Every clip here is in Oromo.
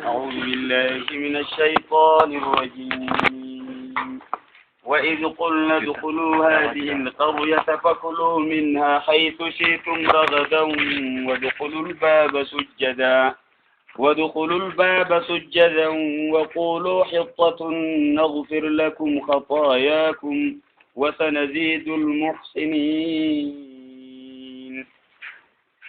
أعوذ بالله من الشيطان الرجيم. وإذ قلنا ادخلوا هذه القرية فكلوا منها حيث شئتم رغدا وادخلوا الباب سجدا وادخلوا الباب سجدا وقولوا حطة نغفر لكم خطاياكم وسنزيد المحسنين.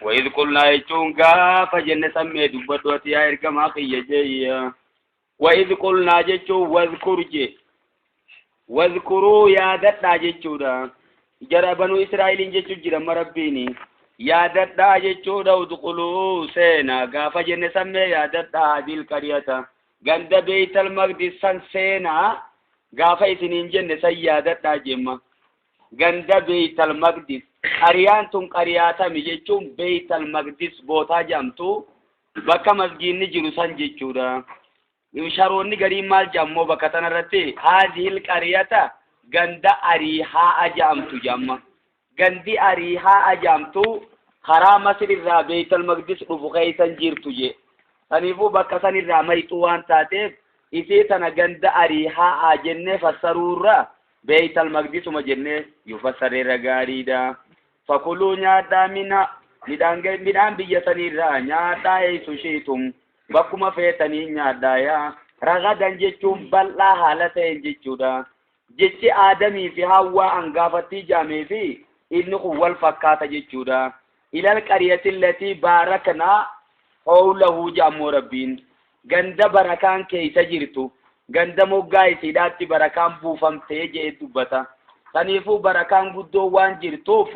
وإذ قلنا يجون قاف جنة سمي دبتوت يا إرقما خي جي. وإذ قلنا جتشو واذكر جي واذكروا يا دتا جتشو دا جرى بنو إسرائيل جتشو جرى مربيني يا دتا جتشو دا ادخلوا سينا قاف جنة سمي يا دتا هذه القرية غند بيت المقدس سن سينا قاف إسنين جنة سيادتا جمّا غند بيت المقدس قريان تون قرياتا مجيچون بيت المقدس بوتا جامتو بكا مسجيني جروسان جيچودا يشاروني غري مال جامو بكا تنرتي هذه القرية غند أريحا أجامتو جاما غندي أريحا أجامتو خرا مصر الرا بيت المقدس رفقيسان جيرتو جي سنيفو بكا سن الرا ميتوان تاتيف إسي تنا غند أريحا أجنة فسرورا بيت المقدس ومجنة يفسر رغاريدا فكلوا نياتا منها ميدان بيا سنيرا نياتا ايسو شيتم بكما فيتني نياتا يا رغدا جيتشم بلا حالتين جيتشودا جيتشي آدمي في هوا أنغافتي جامي في إنه هو الفكاتة جيتشودا إلى القرية التي باركنا حوله جامو ربين غند بركان كي سجرتو غند موغاي سيداتي بركان بوفمتي جي دبتا سنيفو بركان غدو وان جرتوف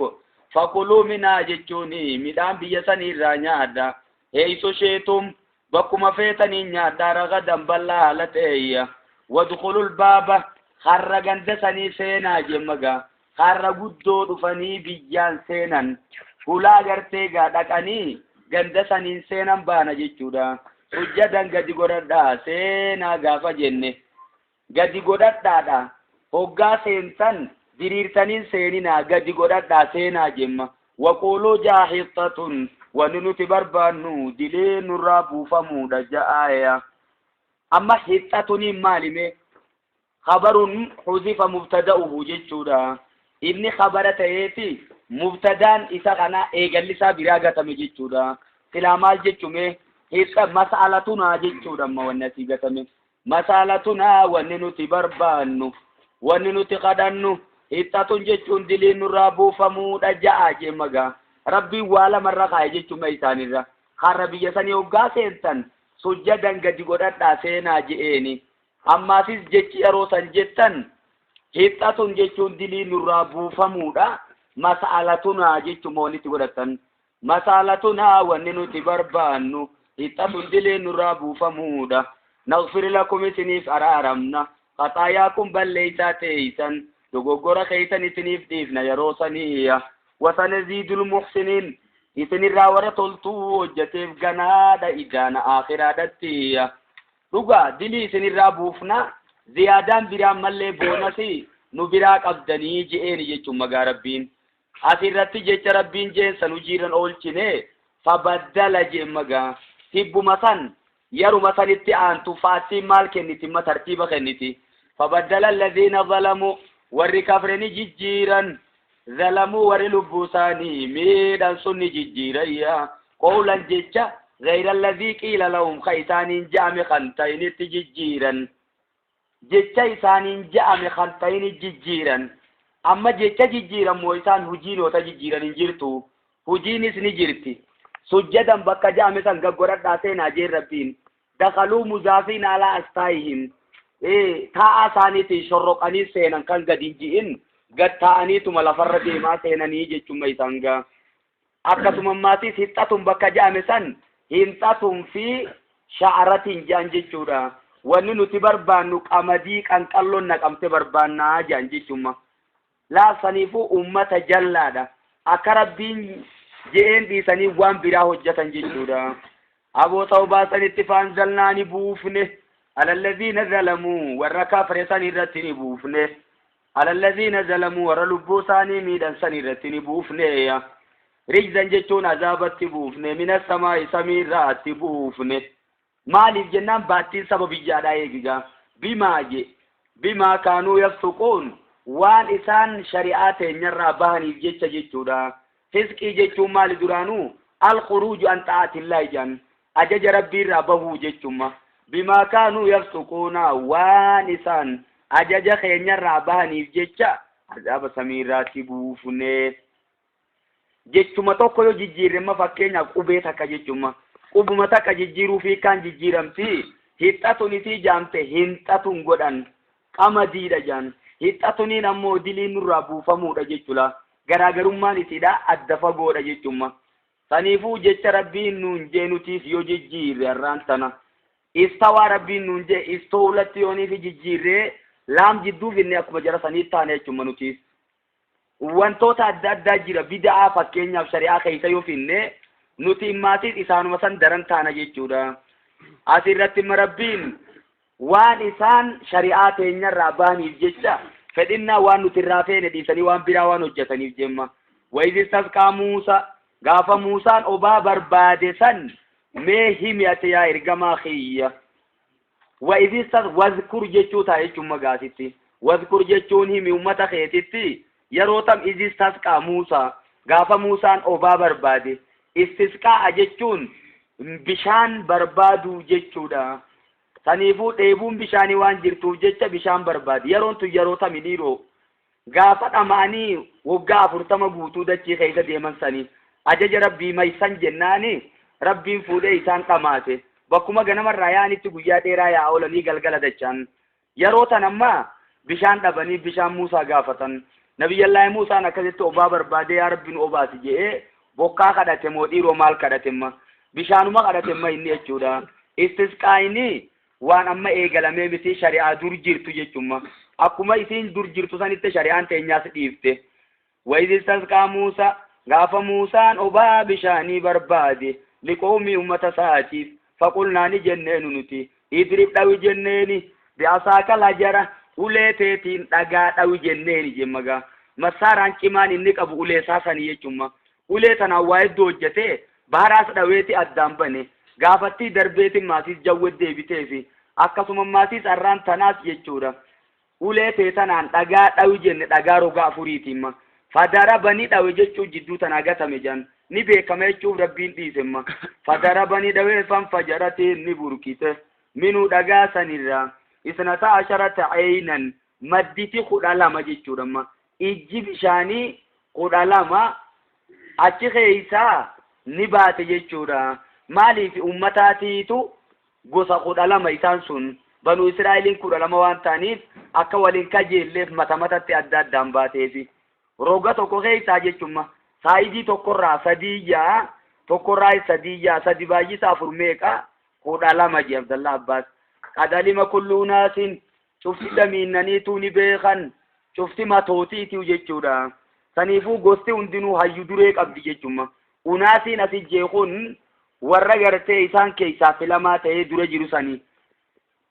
فكلوا منها جتشوني ميدان بيا سنيرا نيادا ايسو شيتم بكما فيتني نيادا رغدا بلا حالتي وادخلوا الباب خر غند سني سينا جمغا خر غدو دفني بيان سينان هولا غرتي غا دقاني غند سنين سينان بانا جتشودا سجدان gadi godhadhaa seenaa gaafa jenne gadi godhadhaadha hoggaa seentan diriirtaniin seeninaa gadi godhadhaa seenaa jemma waqooloo jaahixatun wanni nuti barbaannu dilee nurraa buufamuudha ja'aaya amma hixatuniin maalime khabarun huzifa mubtada'uhu jechuudha inni khabara ta'eeti mubtadaan isa kana eegallisaa biraa gatame jechuudha silaa maal jechume هيك مسألتنا جيتشودا ما ونسي قتمي مسألتنا وننتي بربانو وننتي قدنو هيتاتون جيتشون دلين رابو فمود أجا جمغا ربي والا مرة خاي جيتشو ميساني را خربي يساني وغا سنتن سجدن قد قدرت سينا جيني أما سيس جيتشي أروسان جيتن هيتاتون جيتشون دلين رابو فمود مسألتنا جيتشو مونتي قدرتن مسألتنا وننتي بربانو هيتاتون دلين رابو فمودا نغفر لكم سنيف أرارمنا خطاياكم بل ليس تيسا دوغورا خيسا سنيف ديفنا يروسانية وسنزيد المحسنين إسن الراورة تلتو جتيف غنادا إجانا آخرة دتية دوغا دلي سن الرابوفنا زيادان برا ملي بونسي نبراك أبدني جئين جيتشو مغاربين أسيرتي جيتش ربين جين سنجيران أولشيني فبدل جيمغا تبو مثلا يرو مثلا اتعان تفاتي مال كنتي ما ترتيب كنتي فبدل الذين ظلموا وركفرني ججيرا ظلموا ورلبوساني ميدان سني ججيرا قولا جيتشا غير الذي قيل لهم خيسان جام خنتين تججيرا جيتشا إسان جام خنتين ججيرا أما جيتشا ججيرا مويسان هجينو تججيرا نجرتو هجينس نجرتي سجدا بكا جامسا غغوردا سينا جير ربين دخلوا مزافين على أستايهم إيه تا أسانيتي شرقاني سينا كان غدين جئن قد تاني ثم لفر ديما سينا نيجي ثم يسانغا أكثم ماتي ستة بكا جامسا هنتاتم في شعرة جانجي چورا وننو تبربانو قمدي كان قلون نقم تبربانا جانجي ثم لا سنيفو أمة جلادة أكربين جئن ديساني وان برا حجتن جيچودا أبو توبة سن اتفان زلناني بوفنه على الذين ظلموا ور كافر سن رتني بوفنه على الذين ظلموا ور لبو ساني ميدان سن رتني بوفنه Rijzan jechuun azaabatti buufne, mina samaa'i samiirraatti buufne. Maaliif jennaan baattiin saba biyyaadhaa eegigaa. Bimaa je bimaa kaanuu yafsuquun, waan isaan shari'aa teenyarraa bahaniif jecha jechuudha. Fisqii jechuun maali duraanuu? Alkhuruuju an xaa'atillaahi jedhan, ajaja rabbiirraa bahuu jechumma. Bimaa kaanuu yafsuquuna, waan isaan ajaja keenyarraa bahaniif jecha azaaba samiirraatti buufne. Jechuma tokko yoo jijjiirre, amma fakkeenyaaf qubee takka jechuma, qubuma takka jijjiiruu fi kaan jijjiiramti. Hixxatun isii jaamte hinxatun godhan, qamadiidha jaan, hixxatuniin ammoo diliin nurraa buufamuudha jechuudha. Garaagarummaan isiidha adda fagoodha jechuma. Saniifuu jecha rabbiin nuun jee nutiis yoo jijjiirre, har'aan tana istawaa rabbiin nuun jee istoowlatti yooniifi jijjiirree laam jidduu finne, akkuma jara sanii taane jechuma. Nutiis wantoota adda addaa jira, bida'aa fakkeenyaaf shari'aa keessa yoo finne, nuti immaatiis isaanuma san daran taana jechuudha. Asirratti imma rabbiin waan isaan shari'aa teenyarraa bahaniif jecha, fedhinnaa waan nuti irraa feene dhiisanii waan biraa waan hojjetaniif jemma. وإذ استسقى موسى, gaafa Muusaan obaa barbaade san mee himi ati yaa ergamaa kiyya. وإذ استس واذكر jechuu ta'a jechuun magaasitti. واذكر jechuun himi ummata keetitti. Yeroo tam? إذ استسقى موسى, gaafa Muusaan obaa barbaade. Istisqaa'a jechuun bishaan barbaaduu jechuudha. Saniifuu dheebuun bishaanii waan jirtuuf jecha bishaan barbaade. Yeroon tun yeroo tami dhiiroo? Gaafa dhama'anii waggaa 40 guutuu dachii keessa deeman sanii ajaja rabbii maysan jennaani rabbiin fuudhee isaan dhamaase. Bakkuma ganamarraa yaa'anitti guyyaa dheeraa yaa'a oolanii galgala dachaan. Yeroo tan ammaa bishaan dhabanii bishaan Muusaa gaafatan. Nabiyyallaahi Muusaan akkasitti obaa barbaadee, yaa rabbi nu obaasi jedhee bokkaa kadhate moo dhiiroo maal kadhate? Imma bishaanuma kadhate imma inni jechuudha. Istisqaayini waan amma eegalamee miti, shari'aa dur jirtu jechumma. Akkuma isiin dur jirtu sanitti shari'aan teenyaas dhiifte. وإذ استسقى موسى, gaafa Muusaan obaa bishaanii barbaade, لقومه ummata isaatiif, فقلنا ni jenneenu nuti, اضرب dhawi jenneeni, بعصاك الحجر, ulee teetiin dhagaa dhawi jenneeni jemmagaa. Massaaraan cimaan inni qabu ulee isaa sanii jechumma. Ulee tanaan waa hedduu hojjetee, baharaas dhaweeti addaan bane. Gaafattii darbeetiin maasiis jawwet deebiteefi akkasuma maasiis arraan tanaas jechuudha. Ulee tee tanaan dhagaa dhawi jenne, dhagaa roga afuriitiin. فضرب ni dhawe jechuun jidduu tanaa gatame jan ni beekama jechuuf rabbiin dhiisemma. فضرب ni dhawe, فانفجرت ni burkite, منه dhagaa sanirraa, اثنتا عشرة عينا, madditi 12 jechuudha. Ijji bishaanii 12 achi keeysaa ni baate jechuudha. Maaliif? Ummataatiitu gosa 12, isaan sun banuu Israa'eliin 12 waan ta'aniif, akka waliin kajeelleef mata matatti adda addaan baateefi. Roga tokko keeysaa jechumma, saayidii tokkorraa sadii yaa, tokkorraa sadii yaa, sadi baay'isa afur meeqa? 12 jee Abdallah Abbaas. قد علم كل أناس, cufti damiinnaniituu ni beekan, cufti matootiitiu jechuudha. Saniifuu gosti hundinuu hayyu duree qabdi jechumma. Unaasiin asi jeekun warra gartee isaan keessaa filamaa ta'ee dura jiru sanii.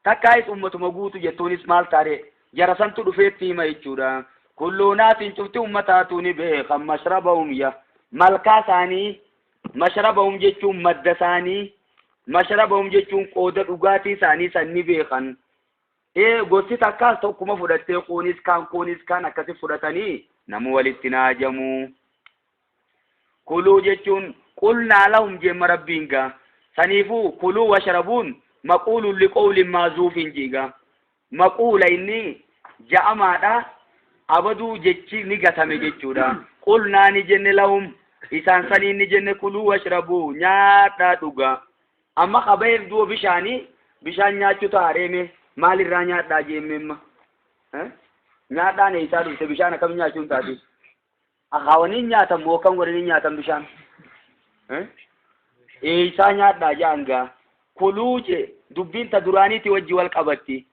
Takkaayis ummatuma guutu jettuunis maal taare, jara santu dhufeetti hima jechuudha. كل أناس cufti ummataatu ni beekan, مشربهم ya malkaa isaanii. مشربهم jechuun madda isaanii, مشربهم jechuun qooda dhugaatii isaanii san ni beekan. Ee, gosti takkaas tokkuma fudhattee, kuunis kaan kuunis kaan akkasi fudhatanii namu walitti naajamu. كلوا jechuun قلنا لهم jeemma rabbiin gaa. Saniifuu كلوا واشربوا n مقول لقول محذوف jiiga. Maquula inni ja'amaadha, abaduu jechi ni gatame jechuudha. قلنا ni jenne, لهم isaan saniin ni jenne, كلوا واشربوا nyaadhaa dhugaa. Amma qabeef du'o bishaanii bishaan nyaachuu taareeme maalirraa nyaadhaa jeemmemma? Nyaadhaan eessaa dhufte? Bishaan akkam nyaachuun taate? Akaawwaniin nyaatan moo akkam godhanii nyaatan bishaan? Eessaa nyaadhaa ja'an gaa? كلوا je dubbiin ta duraaniiti wajji wal qabatti.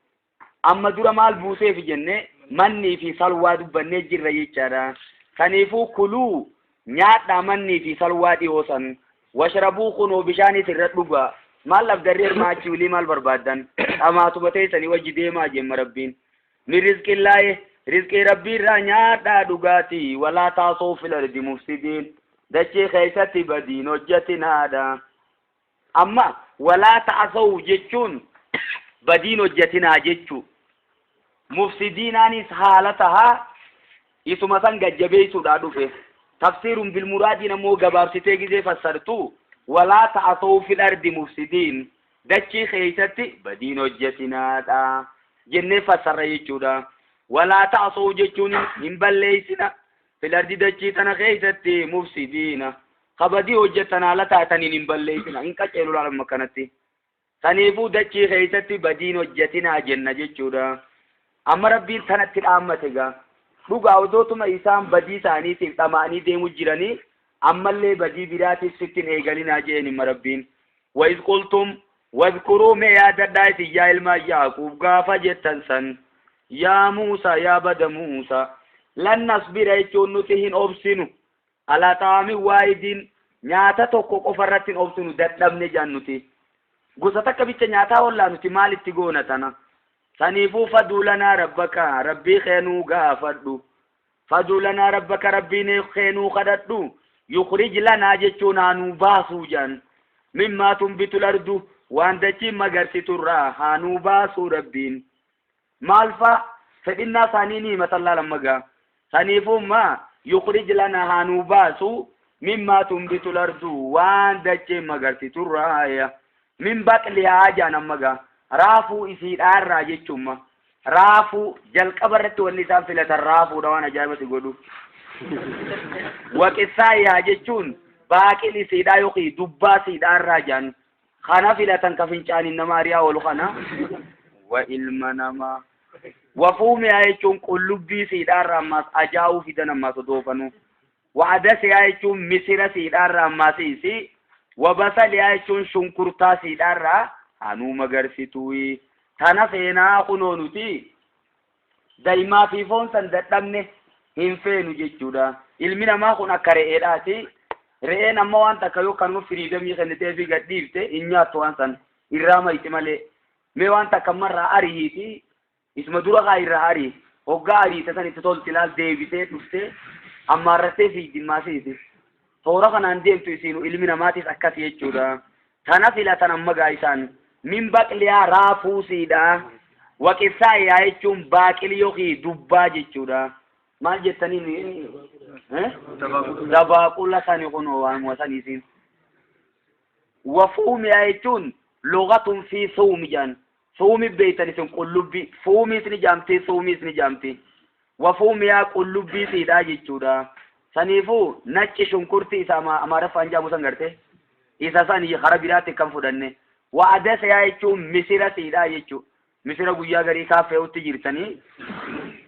Amma dura maal buuseef jenne? Mannii fi salwaa dubbannee jirra jechaadha. Kaniifuu كلوا nyaadhaa mannii fi salwaa dhiyoo san, واشربوا kunoo bishaanis irra dhugaa. Maal labdarree hirmaachii wilii maal barbaaddan? Dhamaatuma teessanii wajji deemaa jemma rabbiin. من رزق الله, rizqii rabbii irraa nyaadhaa dhugaatii. ولا تعثوا في الأرض مفسدين. Dachii keessatti badiin hojjetinaadha. Amma walaa ta'asaw jechuun badiin hojjetinaa jechuu. Mufsidiinaanis haala tahaa isuma san gajjabeessuudhaa dhufe. Tafsiirun bilmuraadiin ammoo gabaabsitee gizee fassartu walaa ta'asaw fil ardi mufsidiin dachii keessatti badiin hojjetinaadha jennee fassarra jechuudha. Walaa ta'asaw jechuun hin balleessina fil ardi dachii tana keessatti mufsidiina. Kabadii hojjetan haala taataniin hin balleessina hin qaceelu laalama kanatti. Saniifuu dachii keessatti badiin hojjetinaa jenna jechuudha. Amma Rabbiin tanatti dhaammate gaa. Dhugaa odootuma isaan badii isaaniitiif dhama'anii deemu jiranii ammallee badii biraatiif sitti hin eegalinaa jeen hima Rabbiin. Wa'iz qultum wadkuruu mee yaadadhaa isin yaa ilmaan Yaaquub gaafa jettan san yaa Muusaa yaa bada Muusaa lan nasbira jechuun nuti hin obsinu alaa xa'aamin waahidiin nyaata tokko qofa irratti hin obsinu dadhabne jaan nuti. Gosa takka bicha nyaataa ollaa nuti maalitti goona tana. Saniifuu faduu lanaa rabbaka rabbii keenuu gaafadhu. Faduu lanaa rabbaka rabbiin keenuu kadhadhu. Yukhrij lanaa jechuun haa nuu baasuu jaan. Mimmaa tunbitul ardu waan dachiin magarsiturraa haa nuu baasuu rabbiin. Maal faa fedhinnaa isaanii ni himatan laal amma gaa. Saniifuu maa yukhrij lanaa haa nuu baasu mimmaa tunbitul ardu waan dacheen magarsiturraa. Min baqlihaa jaan amma gaa. Raafuu isiidhaarraa jechuun raafuu jalqaba irratti wanni isaan filatan raafuudha waan ajaa'iba si godhu. Waqissaayaa jechuun baaqil isiidhaa yookiin dubbaa siidhaarraa jaan kana filatan ka fincaaniin nama ari'aa oolu kana wa ilma namaa. Wafuumiyaa jechuun qullubbii siidhaarraa ammaas ajaa'uu fidan ammaas odoofanuu. Wa'adasiyaa jechuun misira siidhaarraa ammaas isi. Wabasaliyaa jechuun shunkurtaa siidhaarraa hanuu magarsituu. Tana seenaa kunoo nuti daa'imaa fi foon san dadhabne hin feenu jechuudha. Ilmi namaa kun akka re'eedhaati. Re'een amma waan takka yoo kanuma firiidamii kennitee fi gadhiifte hin nyaattu waan san irraa mayti malee. Mee waan takka ammarraa arihiiti isuma dura kaa irraa arii hoggaa ariite san itti tolti laal deebitee dhuftee ammaarrattee fiigdimmaasiiti. Toora kanaan deemtu isiinu ilmi namaatis akkas jechuudha. Tana filatan amma gaa isaan min baqliyaa raafuu siidhaa. Waqissaayaa jechuun baaqili yookiin dubbaa jechuudha. Maal jettaniin dabaaqula sani kunoo waanuma saniitiin. Wafuumiyaa jechuun lugatun fi suumi jaan. Suumi beeytan isin qullubbii. Fuumiis ni jaamti suumiis ni jaamti. Wafuumiyaa qullubbii siidhaa jechuudha. Saniifuu nacci shunkurtii isa amaaraffaan jaamu san garte. Isa san kara biraatti kan fudhanne. Wa'adasayaa jechuun misira siidhaa jechuudha. Misira guyyaa garii kaaffee'utti jirtanii.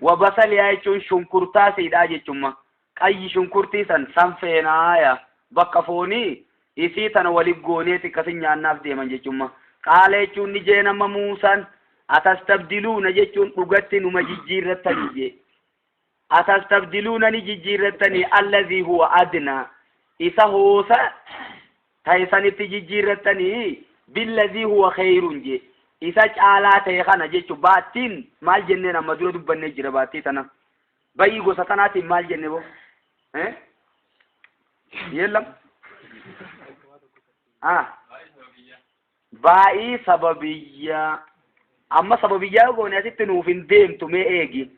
Wabasaliyaa jechuun shunkurtaa siidhaa jechuudha. Qayyi shunkurtii san san feenaaya. Bakka foonii isii tana waliif gooneeti akkasin nyaannaaf deeman jechuudha. Qaala jechuun ni jee nama Muusaan atastabdiluuna jechuun dhugatti numa jijjiirrattanii jee. Atastabdiluuna ni jijjiirrattanii allazii huwa adnaa isa hoosa ta'e sanitti jijjiirrattanii billazii huwa khayrun jee. Isa caalaa ta'e kana jechuun baattiin maal jenneen amma dura dubbannee jira baattii tana. Bayii gosa tanaatiin maal jenne boo? Yeellam? Baay'ii sababiyyaa. Amma sababiyyaa goone asitti nuuf hin deemtu mee eegi.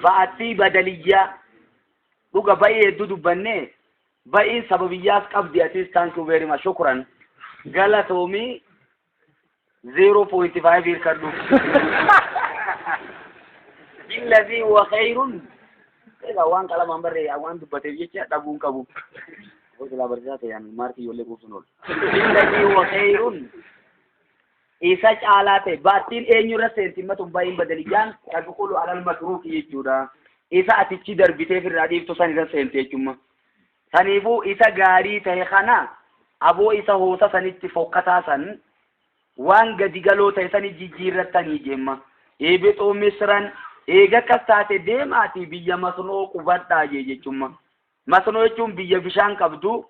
Ba'attii badaliyyaa. Dhuga bayii hedduu dubbanne bayiin sababiyyaas qabdi atis thank you very much shukran. Galatoomii 0.5 hirkadhu. Billazii huwa khayrun. Egaa waan qalamaan barree waan dubbateef jecha dhabuun qabu. Silaa barsiisaa ta'e maarkii ijoollee quubsuun oolu. Billazii huwa khayrun. Isa caalaa ta'e baattiin eenyurra seenti himmatun baay'een badaliyyaan tadkhulu alal matruuki jechuudha. Isa atichi darbiteef irraa dhiiftu san irra seenti jechuudha. Saniifuu isa gaarii ta'e kana aboo isa hoosa sanitti fokkataa san waan gadi galoo ta'e sani jijjiirrattanii jeemma. Eebixuu misran eega akkas taate deemaatii biyya masnoo qubadhaa jee jechuudha. Masnoo jechuun biyya bishaan qabdu.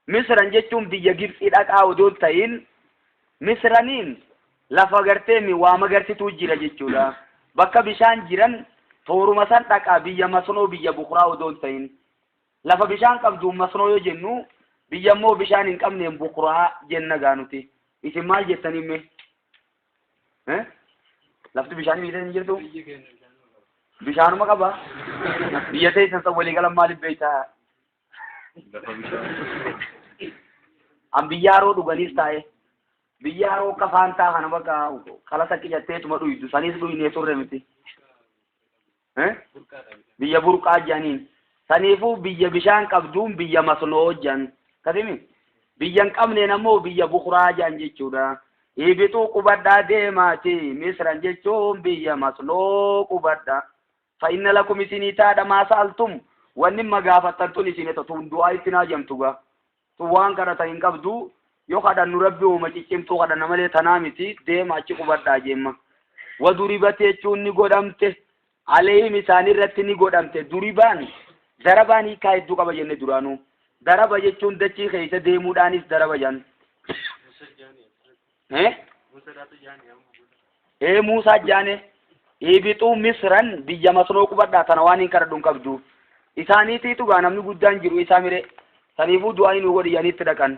Misran jechuun biyya Gibxii dhaqaa odoo ta'in Misraniin lafa gartee waa magarsituu jira jechuudha. Bakka bishaan jiran Tooruma san dhaqaa biyya masnoo biyya bukuraa odoo hin ta'in. Lafa bishaan qabduun masnoo yoo jennu biyya immoo bishaan hin qabneen bukuraa jenna gaa nuti. Isin maal jettanii mee? Eh? Lafti bishaanii biyya hin jirtu? Bishaanuma qaba. Biyya teessan san walii galan maaliif beektaa? An biyya haroo dhuganiis taa'e. Biyya haroo akka faantaa kana bakka kalasa qicatteetuma dhuydu saniis dhuynee turre miti. Eh? Biyya burqaa jedhaniin. Saniifuu biyya bishaan qabduun biyya masnoo jedhan. Kasimi? Biyya hin qabneen ammoo biyya bukuraa jedhan jechuudha. Ibixuu qubadhaa deemaati. Misran jechuun biyya masnoo qubadha. Fa'inna lakum isinii taadha maa sa'altum. Wanni imma gaafattan tun isin tun du'aa itti naa jamtu gaa. Tun waan kadhatan hin qabdu. Yoo kadhannu rabbi uuma ciccimtuu kadhanna malee tanaa miti deema achi qubadhaa jeemma. Waduribat jechuun ni godhamte. Aleehim isaanii irratti ni godhamte. Duribaan darabaan hiikaa hedduu qaba jenne duraanuu. Daraba jechuun dachii keessa deemuudhaanis daraba jedhan. Eh? Ee Muusaa jaane ibixuu Misran biyya masnoo qubadhaa tana waan hin kadhadhu hin qabdu. Isaaniitiitu gaa namni guddaan jiru isaa mire. Saniifuu du'aa nu godhi jedhanii itti dhaqan.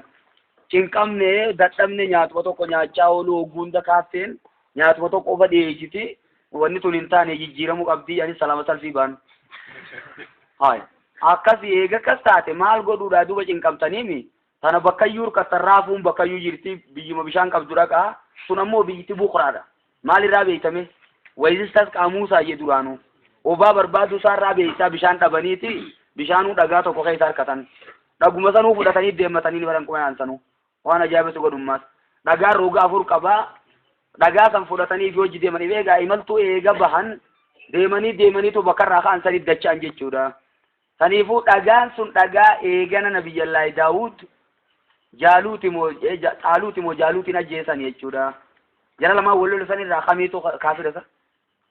Cinqamne dadhabne nyaatuma tokko nyaachaa ooluu hogguu hunda kaaffeen nyaatuma tokko qofa dhiyeessiti. Wanni tun hin taane jijjiiramuu qabdi jedhanii salaama salfii ba'an. Haaya. Akkas eega akkas taate maal godhuudhaa duuba cinqamtaniimi tana bakkayyuu hirkattan raafuun bakkayyuu jirti biyyuma bishaan qabdu dhaqaa sun ammoo biyyiti bukraadha. Maalirraa beektame? Wayizistas qaamuusaa jee duraanuu. Obaa barbaaduu isaarraa beektaa bishaan dhabaniiti bishaanuu dhagaa tokko keessa harkatan. Dhaguma sanuu fudhatanii deemmatanii ni baran quba sanuu. Waan ajaa'iba si godhummaas. Dhagaan roga afur qabaa. Dhagaa san fudhatanii fi hojii deemanii eegaa imaltuu eega bahan deemanii deemaniitu bakka irraa ka'an saniif dacha'an jechuudha. Saniifuu dhagaan sun dhagaa eegana nabiyyallaahi Daawud jaaluuti moo xaaluuti moo jaaluutiin ajjeesan jechuudha. Jara lamaan wal lola san irraa kamiitu kaafira isa?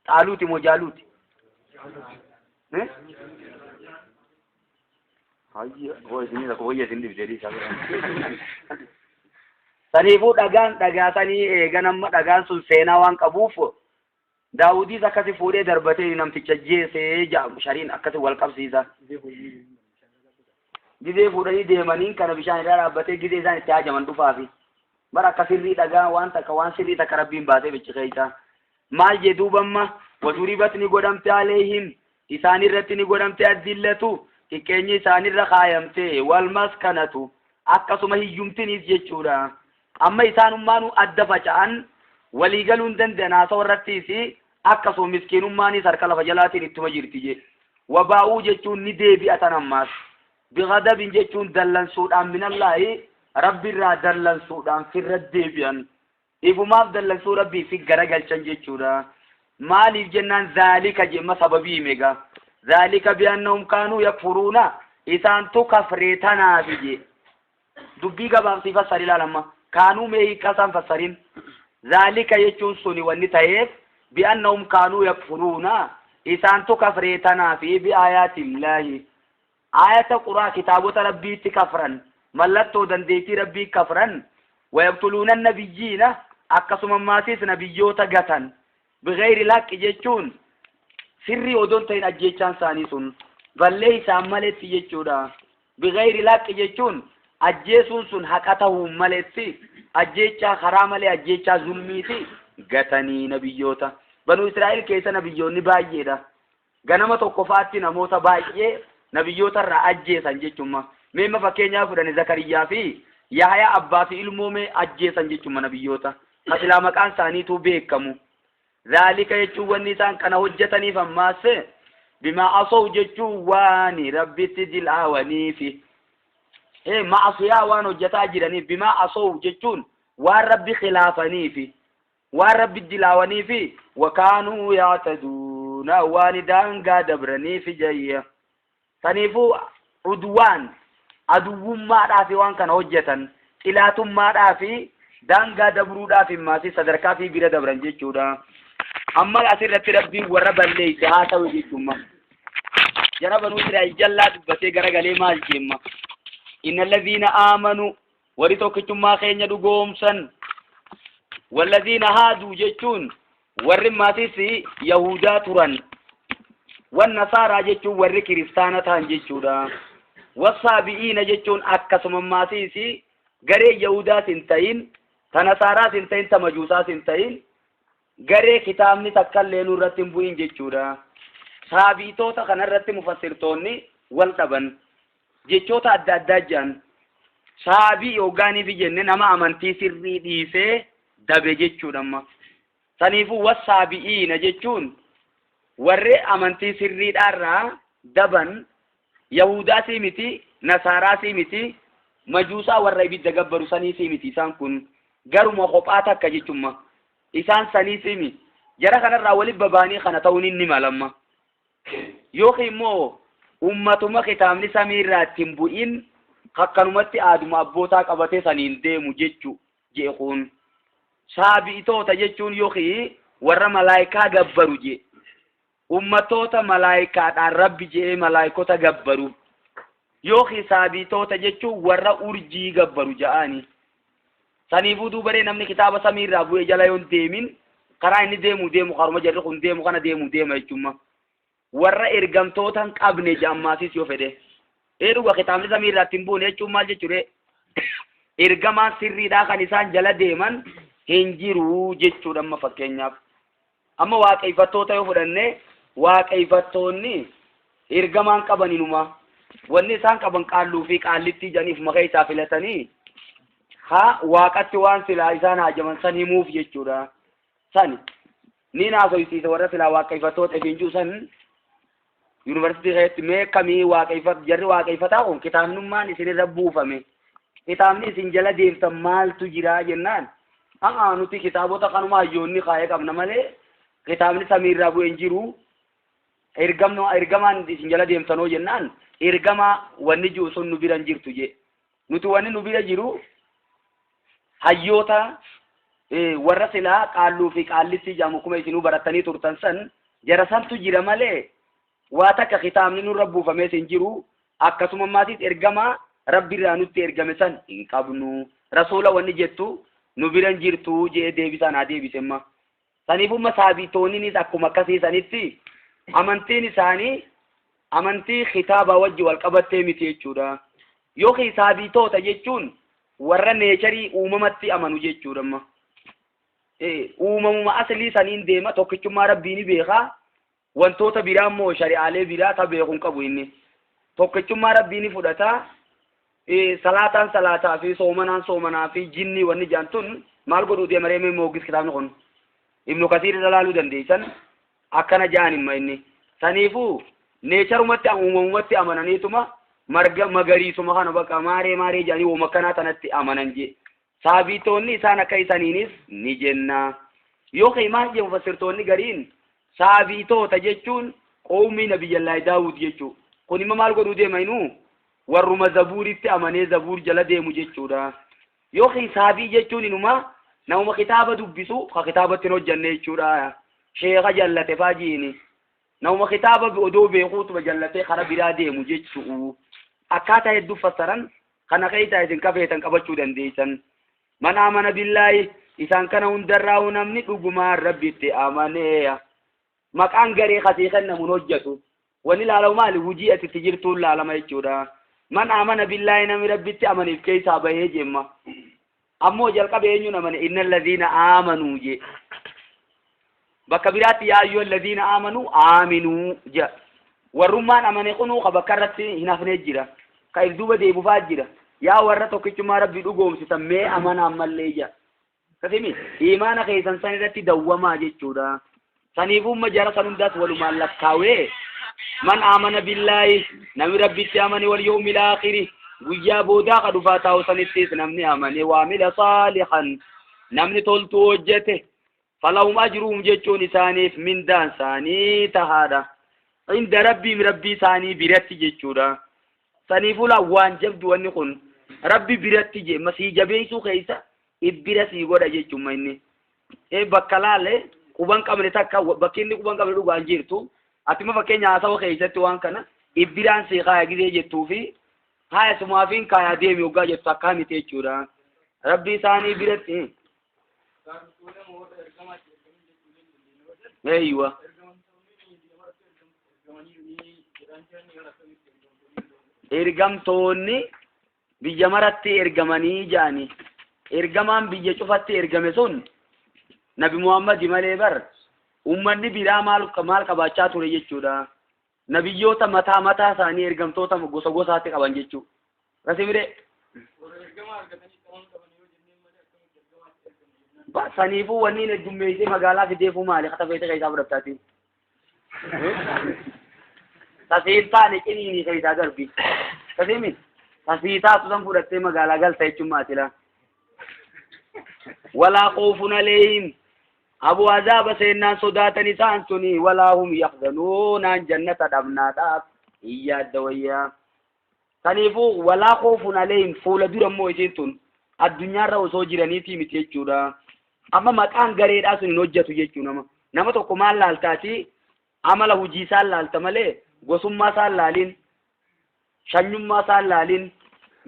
Xaaluuti moo jaaluuti? Eh? Hayya, hoo isinii rakkoo wayya isin dhibdee dhiisaa bira. Saniifuu dhagaan dhagaa sanii eegan amma dhagaan sun seenaa waan qabuuf Daawudiis akkasi fuudhee darbatee namticha jeesee jedhamu shariin akkasi wal qabsiisa. Gizee fuudhanii deemaniin kana bishaan irraa dhaabbatee gizee isaan itti haajaman dhufaafi. Bara akka sirrii dhagaa waan takka waan sirrii takka rabbiin baasee bichi keessa. Maal jee duuba amma waduribat ni godhamte aleehim isaan irratti ni godhamte addillatu xiqqeenyi isaanirra kaayamte wal maskanatu akkasuma hiyyumtiniis jechuudha. Amma isaanummaanuu adda faca'an walii galuu hin danda'an haasawa irrattiis akkasuma miskiinummaanis harka lafa jalaatiin ittuma jirti jee. Wabaa'uu jechuun ni deebi'atan ammaas. Bighadabin jechuun dallansuudhaan minallaahi rabbi irraa dallansuudhaan firra deebi'an. Ifumaaf dallansuu rabbii fi garagalchan jechuudha. Maaliif jennaan zaalika jemma sababii hime. Zaalika bi'annahum kaanuu yakfuruuna isaantu kafree tanaafi jee. Dubbii gabaabsii fassari ilaalamma. Kaanuu mee hiikkaa isaan fassarin. Zaalika jechuun suni wanni ta'eef bi'annahum kaanuu yakfuruuna isaantu kafree tanaafi bi'aayaatillaahi. Aayata quraa kitaabota rabbiitti kafran mallattoo dandeettii rabbii kafran wayaqtuluuna nabiyyiina akkasuma maasis nabiyyoota gatan bighayri lhaqqi jechuun sirrii odoon ta'in ajjeechaan isaanii sun ballee isaan maletti jechuudha. Bighayri lhaqqi jechuun ajjeesuun sun haqa ta'uun maletti ajjeechaa karaa malee ajjeechaa zulmiiti gatanii nabiyyoota. Banuu Israa'el keessa nabiyyoonni baay'eedha. Ganama tokko faatti namoota baay'ee nabiyyoota irraa ajjeesan jechuudha. Meemma fakkeenyaa fudhani Zakariyaa fi Yahyaa abbaa fi ilmoo mee ajjeesan jechuudha nabiyyoota. Kasilaa maqaan isaaniitu beekamu. Zaalika jechuun wanni isaan kana hojjetaniif ammaas bimaa asow jechuun waan rabbitti dil'aawaniifi. Ma'asiyaa waan hojjetaa jiraniif bimaa asow jechuun waan rabbi khilaafaniifi. Waan rabbi dilaawaniifi wakaanuu yaataduuna waan daangaa dabraniifi jayya. Saniifuu udwaan aduwwummaadhaafi waan kana hojjetan xilaatummaadhaafi daangaa dabruudhaaf himmaasi sadarkaa fi bira dabran jechuudha. Amma asirratti rabbiin warra balleeyse haa ta'u jechuudha. Jara banuu Israa'el jallaa dubbatee garagalee maal jeemma? Inna alladhiina aamanu warri tokkichummaa keenya dhugoomsan walladhiina haaduu jechuun warri maatis Yahudaa turan. Wannasaaraa jechuun warri kiristaana ta'an jechuudha. Wasaabi'iina jechuun akkasuma maasiisi garee Yahudaas hin ta'in, ta Nasaaraas hin ta'in, ta Majuusaas hin ta'in, garee kitaabni takkallee nurratti hin bu'in jechuudha. Saabiitoota kanarratti mufassirtoonni wal dhaban, jechoota adda addaa jedhan. Saabii yoogaaniif jenne nama amantii sirrii dhiisee dabe jechuudha amma. Saniifuu wasaabi'iina jechuun warri amantii sirriidhaarraa daban, Yahudaasii miti, Nasaaraasii miti, Majuusaa warra ibidda gabbaru saniisii miti. Isaan kun garuma kophaa takka jechumma. Isaan saniisii miti. Jara kanarraa walitti babaanii kana ta'uun inni malamma. Yookiin immoo ummatuma kitaabni samiirraa ittiin bu'in akkanumatti aaduma abbootaa qabatee saniin deemu jechu je'e kun. Saabi'itoota jechuun yookiin warra malaayikaa gabbaru je. Ummatoota malaayikaadhaan Rabbi je'ee malaayikota gabbaru. Yookiin saabi'itoota jechuun warra urjii gabbaru ja'aani. Saniifuu duubaree namni kitaaba samiirraa bu'ee jala yoon deemin karaa inni deemu deemu karuma jarri kun deemu kana deemu deema jechuudha. Warra ergamtoota hin qabne ja'ammaasis yoo fedhe. Ee dhuga, kitaabni samiirraa ittiin buune jechuun maal jechuudha? Ergamaan sirriidhaa kan isaan jala deeman hin jiru jechuudha amma fakkeenyaaf. Amma waaqeffattoota yoo fudhanne, waaqeffattoonni ergamaan qabaninuma. Wanni isaan qaban qaalluu fi qaallittii jedhaniif maqaa isaa filatanii haa waaqatti waan silaa isaan haajaman san himuuf jechuudha. Sani ni naasoysiisa warra silaa waaqeffattoota ifiin jiru san yuunivarsiitii keessatti mee kamii waaqeffat jarri waaqeffataa kun kitaabnummaan isinirra buufame, kitaabni isin jala deemtan maaltu jira jennaan, haa nuti kitaabota kanuma hayyoonni kaayee qabna malee kitaabni samiirraa bu'e hin jiru. Ergamaan isin jala deemtanoo jennaan, ergamaa wanni jiru sun nu bira hin jirtu je. Nuti wanni nu bira jiru hayyoota warra silaa qaalluu fi qaallitti jedhamu kuma isinuu barattanii turtan san jara santu jira malee waa takka kitaabni nurra buufamees hin jiru. Akkasuma maatis ergamaa Rabbirraa nutti ergame san hin qabnu, rasuula wanni jettu nu bira hin jirtu jee deebisaan haa deebisemma. Saniifumma saabitoonninis akkuma akkasii sanitti amantiin isaanii amantii kitaabaa wajji wal qabattee miti jechuudha. Yookiin saabitoota jechuun warra nature uumamatti amanu jechuudha amma. Uumamuma aslii saniin deema, tokkichummaa Rabbii ni beekaa, wantoota biraa immoo shari'aalee biraa ta beekuu hin qabu inni. Tokkichummaa Rabbii ni fudhata. Salaataan salaataa fi soomanaan soomanaa fi jinnii wanni jedhan tun maal godhuu deema reemee moogis kitaabni kun. Ibnu Kasiir irra laaluu dandeessan akkana ja'an himma inni. Saniifuu naturumatti uumamumatti amananiituma marga magariisuma kana bakka maaree maaree jedhanii uuma akkanaa tanatti amanan jee. Saabitoonni isaan akka isaniinis ni jenna. Yookiin maal jedhu mufassirtoonni gariin, saabitoota jechuun qoomii Nabiyyallaahi Daawud jechuu. Kun immoo maal godhuu deema inuu warruma zabuuritti amanee zabuur jala deemu jechuudha. Yookiin saabii jechuun inuma namuma kitaaba dubbisu ka kitaabatti hin hojjanne jechuudha. Sheeka jallate faa jiini. Namuma kitaaba odoo beekuutuma jallatee kara biraa deemu jechuu. Akkaataa hedduu fassaran kana keessaa isin kafeetan qabachuu dandeessan. Man amana billaahi, isaan kana hundarraa namni dhugumaan Rabbitti amanee, maqaan garee kasii kennamuun hojjetu. Wanni ilaalamu maali? Hujii ati itti jirtuun laalama jechuudha. Man amana billaahi, namni Rabbitti amaniif keessaa bahee jemma. Ammoo jalqaba eenyuun amane? Inna alladhiina aamanuu je. Bakka biraatti yaa ayyuha alladhiina aamanuu aaminuu jedha. Warrummaan amane kunuu ka bakka irratti hin hafnee jira. Ka if duuba deebufaa jira. Yaa warra tokkichummaa Rabbii dhugoomsitan, mee amana ammallee jedha. Kasimi imaana keessan san irratti dawwamaa jechuudha. Saniifumma jara san hundaas walumaan lakkaawee, man amana billaahi, namni Rabbitti amane, wal yawmil aakhiri, guyyaa boodaa ka dhufaa taa'u sanittis namni amane, waamila saalihan, namni toltuu hojjete, falahum ajruhum jechuun isaaniif mindaan isaanii tahaadha. Inda Rabbiim, Rabbii isaanii biratti jechuudha. Saniifuu laa waan jabdu wanni kun Rabbi biratti jee masii jabeessuu keessa ibbira sii godha jechuudha inni. Bakka laale quban qabne takka bakki inni quban qabne dhugaan jirtu. Atima fakkeenya haasawa keessatti waan kana ibbiraan sii kaaya gizee jettuu fi haaya sumaafiin kaayaa deemi hoggaa jettu akkaa miti jechuudha. Rabbi isaanii biratti. Eeywa. Ergamtoonni biyya maratti ergamanii ja'ani. Ergamaan biyya cufatti ergame sun Nabi Muhammadi malee bar ummanni biraa maal maal qabaachaa ture jechuudha. Nabiyyoota mataa mataa isaanii ergamtoota gosa gosaatti qaban jechuudha. Rasimire saniifuu wanni hin heddummeessee magaalaa fideefuu maali? Kata feete keessaa fudhattaati. Tasiin taane ciniinii keessaa darbi. Tasiimi tasii taatu san fudhattee magaalaa galta jechuun maatila. Walaa khoofun aleeyhim abu azaaba seennaan sodaatan isaan suni walaa hum yahzanuunaan jannata dhabnaadhaaf hin yaadda wayyaa. Saniifuu walaa khoofun aleeyhim fuula dura immoo isiin tun addunyaarra osoo jiraniitii miti jechuudha. Amma maqaan gareedhaa sun hin hojjetu jechuu nama. Nama tokko maal laaltaati amala hojii isaan laalta malee gosummaa isaan laalin shanyummaa isaan laalin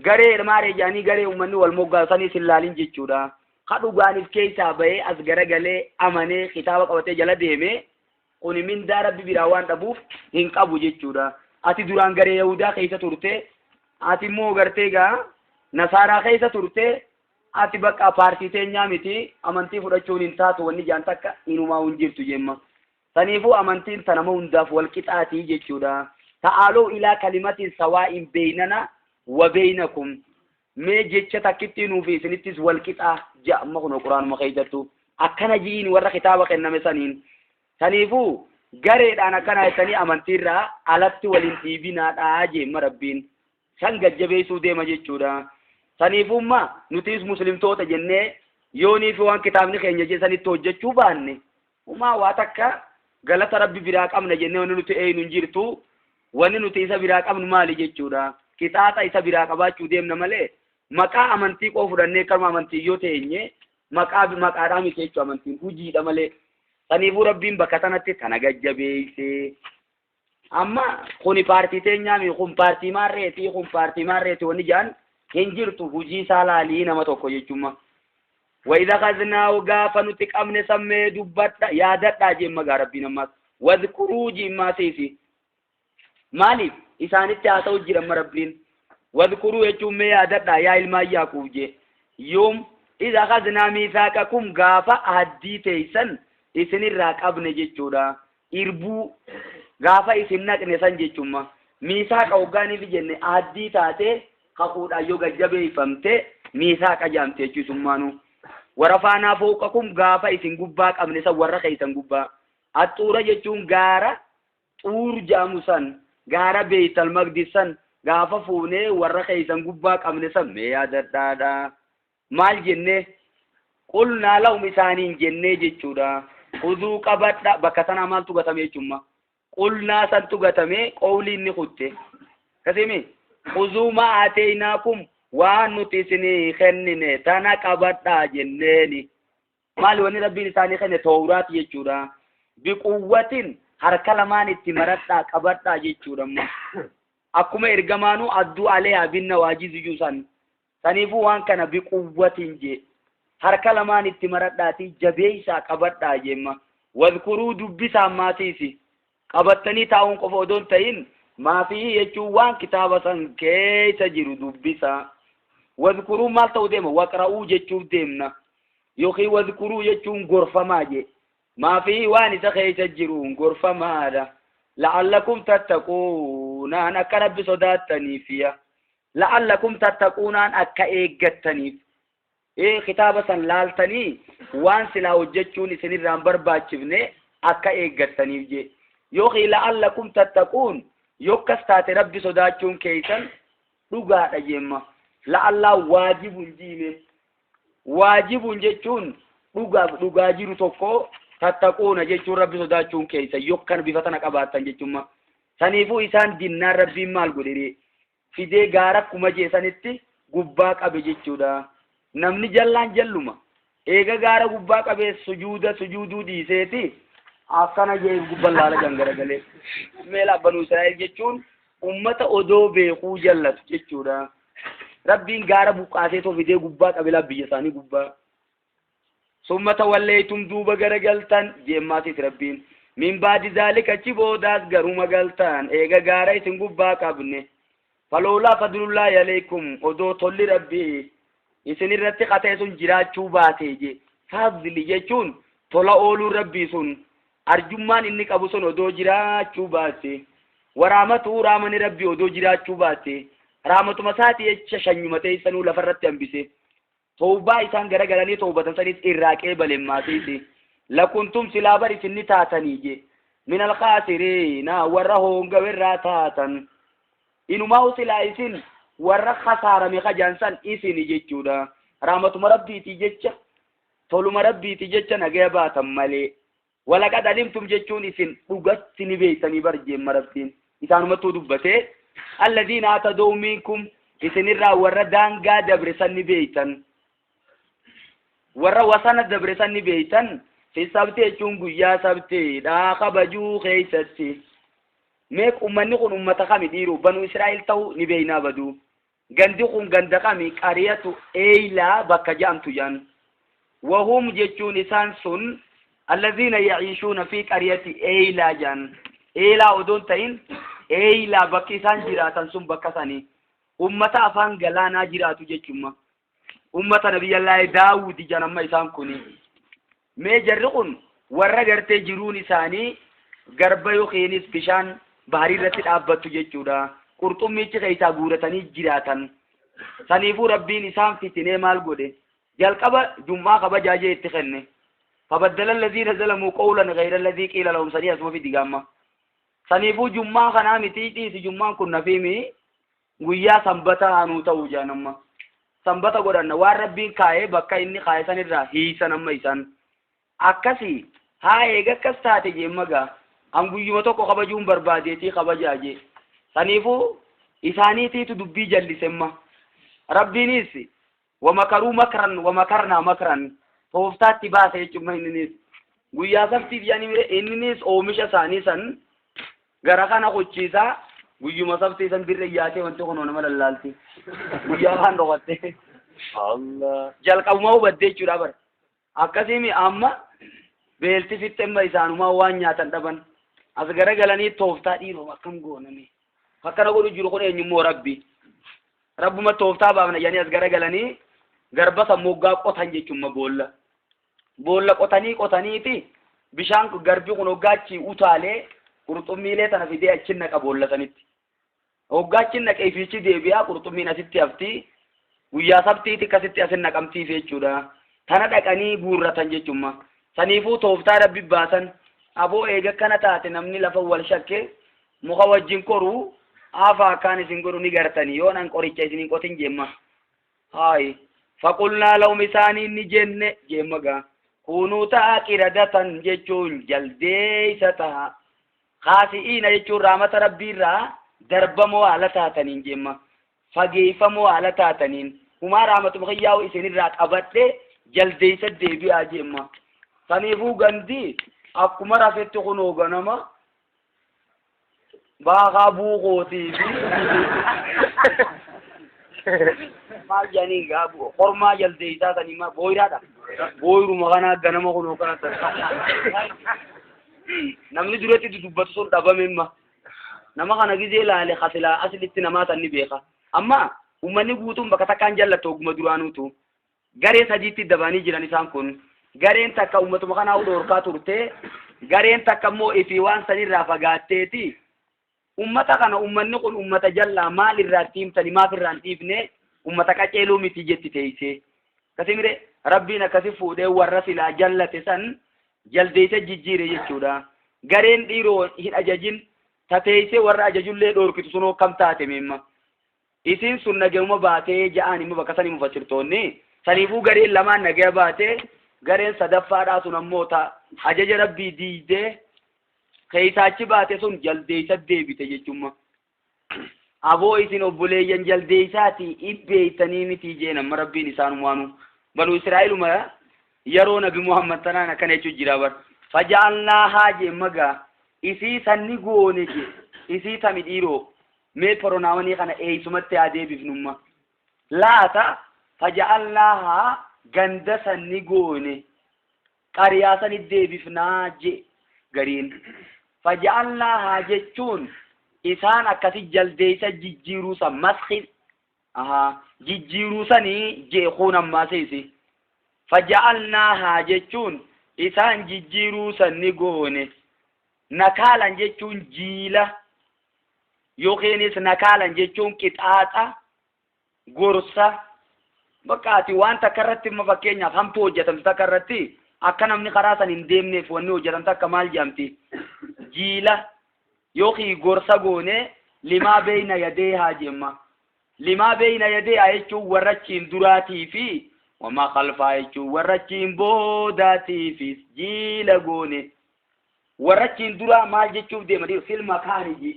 garee maaree jedhanii garee uummanni wal moggaasanii sin laalin jechuudha. Ka dhugaaniif keessaa bahee as garagalee amanee kitaaba qabatee jala deemee kuni mindaa rabbi biraa waan dhabuuf hin qabu jechuudha. Ati duraan garee Yahudaa keessa turte, ati immoo gartee gaa Nasaaraa keessa turte, ati bakka paartii teenyaa miti amantii fudhachuun hin taatu wanni jaan takka inumaa hin jirtu jemma. Saniifuu amantiin ta nama hundaaf wal qixaatii jechuudha. Ta'aaloo ilaa kalimatiin sawaa'in beeynana wa beeynakum. Mee jecha takkittii nuufi isinittis wal qixaa ja'a amma kunoo quraanuma keessattuu. Akkana ji'iin warra kitaaba kenname saniin. Saniifuu gareedhaan akkana jettanii amantiirraa alatti waliin dhiibinaadhaa jeemma rabbiin. San gajjabeessuu deema jechuudha. Saniifumma nutis muslimtoota jennee yoonii fi waan kitaabni keenya jedhanitti hojjechuu baanne umaa waa takka galata rabbi biraa qabna jennee wanni nuti eeynu hin jirtu. Wanni nuti isa biraa qabnu maali jechuudha. Qixaaxa isa biraa qabaachuu deemna malee maqaa amantii qoo fudhannee karma amantii yoo teenye maqaa maqaadhaa miti jechuudha amantiin hojiidha malee. Saniifuu rabbiin bakka tanatti tana gajjabeessee. Amma kuni paartii teenyaami kun paartii maarreeti kun paartii maarreeti wanni jedhan hin jirtu hojii isaa laalii nama tokko jechuudha. وإذا أخذناه gaafa nuti qabne sammee dubbadha yaadadhaa jemma gaa rabbiin ammaas wadkuruu jimmaa siisi maaliif isaanitti haa ta'u jira amma rabbiin wadkuruu jechuun mee yaadadhaa yaa ilmaan Yaaquub jee yoom idha akhadnaa miisaaqakum gaafa ahaddii teeysan isinirraa qabne jechuudha irbuu gaafa isin naqne san jechumma miisaaqa hoggaaniif jenne ahaddii taatee kakuudhaan yoo gajjabeeffamte miisaaqa jaamte jechuu isummaanuu warafaanaa fooqakum gaafa isin gubbaa qabne san warra keeysan gubbaa axxuura jechuun gaara xuur jaamu san gaara beeytal maqdis san gaafa fuunee warra keeysan gubbaa qabne san mee yaadadhaadha maal jennee qulnaa lahum isaaniin jennee jechuudha khuduu qabadha bakka tanaa maaltu gatame jechumma qulnaa santu gatame qowlii inni kutte kasimi khuduu ma aateynaakum waan nuti isinii kennine tana qabadhaa jenneeni maali wanni rabbiin isaanii kenne toowraati jechuudha biquwwatin harka lamaan itti maradhaa qabadhaa jechuudha amma akkuma ergamaanuu adduu aleehaa binna waajizu san saniifuu waan kana biquwwatin jee harka lamaan itti maradhaatii jabeeysaa qabadhaa jemma wadkuruu dubbisaa maatiisi qabattanii taa'uun qofa odoon ta'in maafii jechuun waan kitaaba san keessa jiru dubbisaa wadkuruu maal ta'u deema waqra'uu jechuuf deemna yookiin wadkuruu jechuun gorfamaa jee maafii waan isa keessa jiruun gorfamaadha la'allakum tattaquunaan akka rabbi sodaattaniifiya la'allakum tattaquunaan akka eeggattaniif ee kitaaba san laaltanii waan silaa hojjechuun isinirraa hin barbaachifne akka eeggattaniif jee yookiin la'allakum tattaquun yokkas taate rabbi sodaachuun keeysan dhugaadha jeemma la'allaa waajibun jiime waajibun jechuun dhugaaf dhugaa jiru tokko tattaquuna jechuun rabbi sodaachuun keeysan yokkan bifa tana qabaattan jechumma saniifuu isaan dinnaan rabbiin maal godhe fidee gaara akkuma jeesanitti gubbaa qabe jechuudha. Namni jallaan jalluma. Eega gaara gubbaa qabee sujuuda sujuuduu dhiiseeti akkana jee gubbaan laala jangaragalee. Meela banuu Israa'el jechuun ummata odoo beekuu jallatu jechuudha. Rabbiin gaara buqqaasee too fidee gubbaa qabe laa biyya isaanii gubbaa. Summa tawalleeytum duuba garagaltan jeemmaasis rabbiin. Min baadi zaalika achi boodaas garuma galtan eega gaara isin gubbaa qabne. Falawlaa fadlullaahi alaykum odoo tolli Rabbii isin irratti qatee sun jiraachuu baatee je. Fadli jechuun tola ooluun Rabbii sun arjummaan inni qabu sun odoo jiraachuu baate. Waraamatuu raamani Rabbii odoo jiraachuu baate. Raamatuma isaati jecha shanyuma teessanuu lafarratti hambise. Towbaa isaan garagalanii towbatan sanis irraa qeebale maasiisi. Lakuntum silaa bar isin ni taatanii je. Min alkhaasiriina warra hoongawe irraa taatan. Inumaa silaa isin warra khasaarame kajaan san isini jechuudha. Raamatuma Rabbiiti jecha toluma Rabbiiti jecha nagaya baatan malee. Walaqad alimtum jechuun isin dhugatti ni beektanii bar jeemma Rabbiin. Isaanumattuu dubbatee alladhiina atadoo minkum isinirraa warra daangaa dabre san ni beektan. Warra wasana dabre san ni beektan. Fi sabti jechuun guyyaa sabtiidha kabajuu keessatti. Mee ummanni kun ummata kami dhiiru banu Israa'el ta'uu ni beeknaa baduu. Gandi kun ganda kami qariyatu Eeylaa bakka jedhamtu jedhan. Wahum jechuun isaan sun alladhiina yaciishuuna fi qariyati Eeylaa jedhan. Eelaa odoon ta'in Eeylaa bakki isaan jiraatan sun bakka sanii. Ummata afaan galaanaa jiraatu jechuudha. Ummata Nabiyyallaahi Daawudi jedhan amma isaan kuni. Mee jarri kun warra gartee jiruun isaanii garba yookiinis bishaan baharii irratti dhaabbattu jechuudha. Qurxummichi keessaa guuratanii jiraatan. Saniifuu Rabbiin isaan fitinee maal godhe? Jalqaba jum'aa kabajaa jee itti kenne. Fabaddala allaziina zalamuu qawlan ghayra allazii qiila lahum sanii asuma fidi gaamma. Saniifuu jum'aa kanaa miti dhiisi jum'aan kun nafiimi guyyaa sanbata haanuu ta'uu jaan amma. Sanbata godhanna waan Rabbiin kaa'ee bakka inni kaa'e sanirraa hiisan amma isaan. Akkasi haa eega akkas taate jeemma gaa. An guyyuma tokko kabajuun barbaadeetii kabajaa jee. Saniifuu isaaniitiitu dubbii jallisemma. Rabbiinis wamakaruu makran wamakarnaa makran tooftaatti baase jechuudha inninis. Guyyaa sabtiif jedhanii inninis oomisha isaanii san gara kana qochiisaa guyyuma sabtii san dirree yaatee wanti kunoo nama lallaalti. Guyyaa kaan dhokatte. Allah. Jalqabuma hubattee jechuudha bara. Akkasiimi amma beelti fixxe amma isaanumaa waan nyaatan dhaban. As garagalanii tooftaa dhiiroo akkam gooname. Akkana godhu jiru kun eenyummoo Rabbi. Rabbuma tooftaa baafna jedhanii as garagalanii garba san moggaa qotan jechuudha boolla. Boolla qotanii qotaniiti bishaan garbi kun hoggaachi utaalee qurxummiilee tana fidee achi naqa boolla sanitti. Hoggaachi naqee fiichi deebi'aa qurxummiin asitti hafti. Guyyaa sabtiiti akkasitti asin naqamtiif jechuudha. Tana dhaqanii guurratan jechuudha. Saniifuu tooftaa Rabbi baasan aboo eega kana taate namni lafa wal shakke muka wajjin koruu hafa akkaan isin godhu ni gartanii yoo nan qoricha isin hin qotin jeemma. Haayi faqulnaa lahum isaanii ni jenne jeemma gaa. Kunuu ta'a qiradatan jechuun jaldeessa ta'a. Kaasi'iina jechuun raamata Rabbiirraa darbamoo haala taataniin jeemma. Fageeffamoo haala taataniin. Humaa raamatuma kiyyaa'u isinirraa qabadhe jaldeessa deebi'aa jeemma. Saniifuu gandi akkuma rafetti kunoo ganama baakaa buukootii fi maal jedhanii gaa kormaa jaldeessaa sanii ma booyiraadha. Booyiruma kanaa ganama kunoo kana namni duratti dubbatu sun dhabame imma. Nama kana gizee laale kasilaa aslitti namaa san ni beeka. Amma uummanni guutuun bakka takkaan jallatu oguma duraanuutu. Garee sadiitti dabanii jiran isaan kun. Gareen takka uummatuma kanaa dhoorkaa turte. Gareen takka immoo ifii waan sanirraa fagaatteeti. Uummata kana uummanni kun uummata jallaa maal irraa tiimtani maaf irraa hin dhiifne uummata qaceeluu miti jetti teessee. Akkasii Rabbiin akkasi fuudhee warra silaa jallate san jaldeessa jijjiire jechuudha. Gareen dhiiroo hin ajajin tateessee warra ajajullee dhoorkitu sunoo kam taate meemma. Isiin sun nagayuma baatee ja'aan immoo bakka sanii mufassirtoonni. Saniifuu gareen lamaan nagaya baatee gareen sadaffaadhaa sun ammoo ta ajaja Rabbii diidee keessaachi baate sun jaldeessa deebite jechuudha. Aboo isin obboleeyyan jaldeessaati ibbeeytanii miti jeen amma Rabbiin isaanumaanu. Banu Israa'eluma yeroo Nabi Muhammad tanaan akkana jechuun jira bar. Faja'alnaahaa jeen magaa isii sanni goone jee isii tami dhiiroo mee poronaawanii kana eeysumatti haa deebifnumma. Laata faja'alnaahaa ganda sanni goone qariyaa sani deebifnaa jee. Gariin faja'alnaahaa jechuun isaan akkasi jaldeeysa jijjiiruu san maski ahaa jijjiiruu sanii jee kuun ammaasiisi faja'alnaahaa jechuun isaan jijjiiruu san ni goone nakaalan jechuun jiila yookiinis nakaalan jechuun qixaaxa gorsa bakka ati waan takka irratti imma fakkeenyaaf hamtuu hojjetamtu takka irratti akka namni karaa san hin deemneef wanni hojjetamtu akka maal jedhamti jiila yookiin gorsa goone limaa beeyna yadeehaa jemma limaa beeyna yadeehaa jechuun warra achiin duraatii fi wamaa khalfaa jechuun warra achiin boodaatiifis jiila goone warra achiin duraa maal jechuuf deema filma kaaniji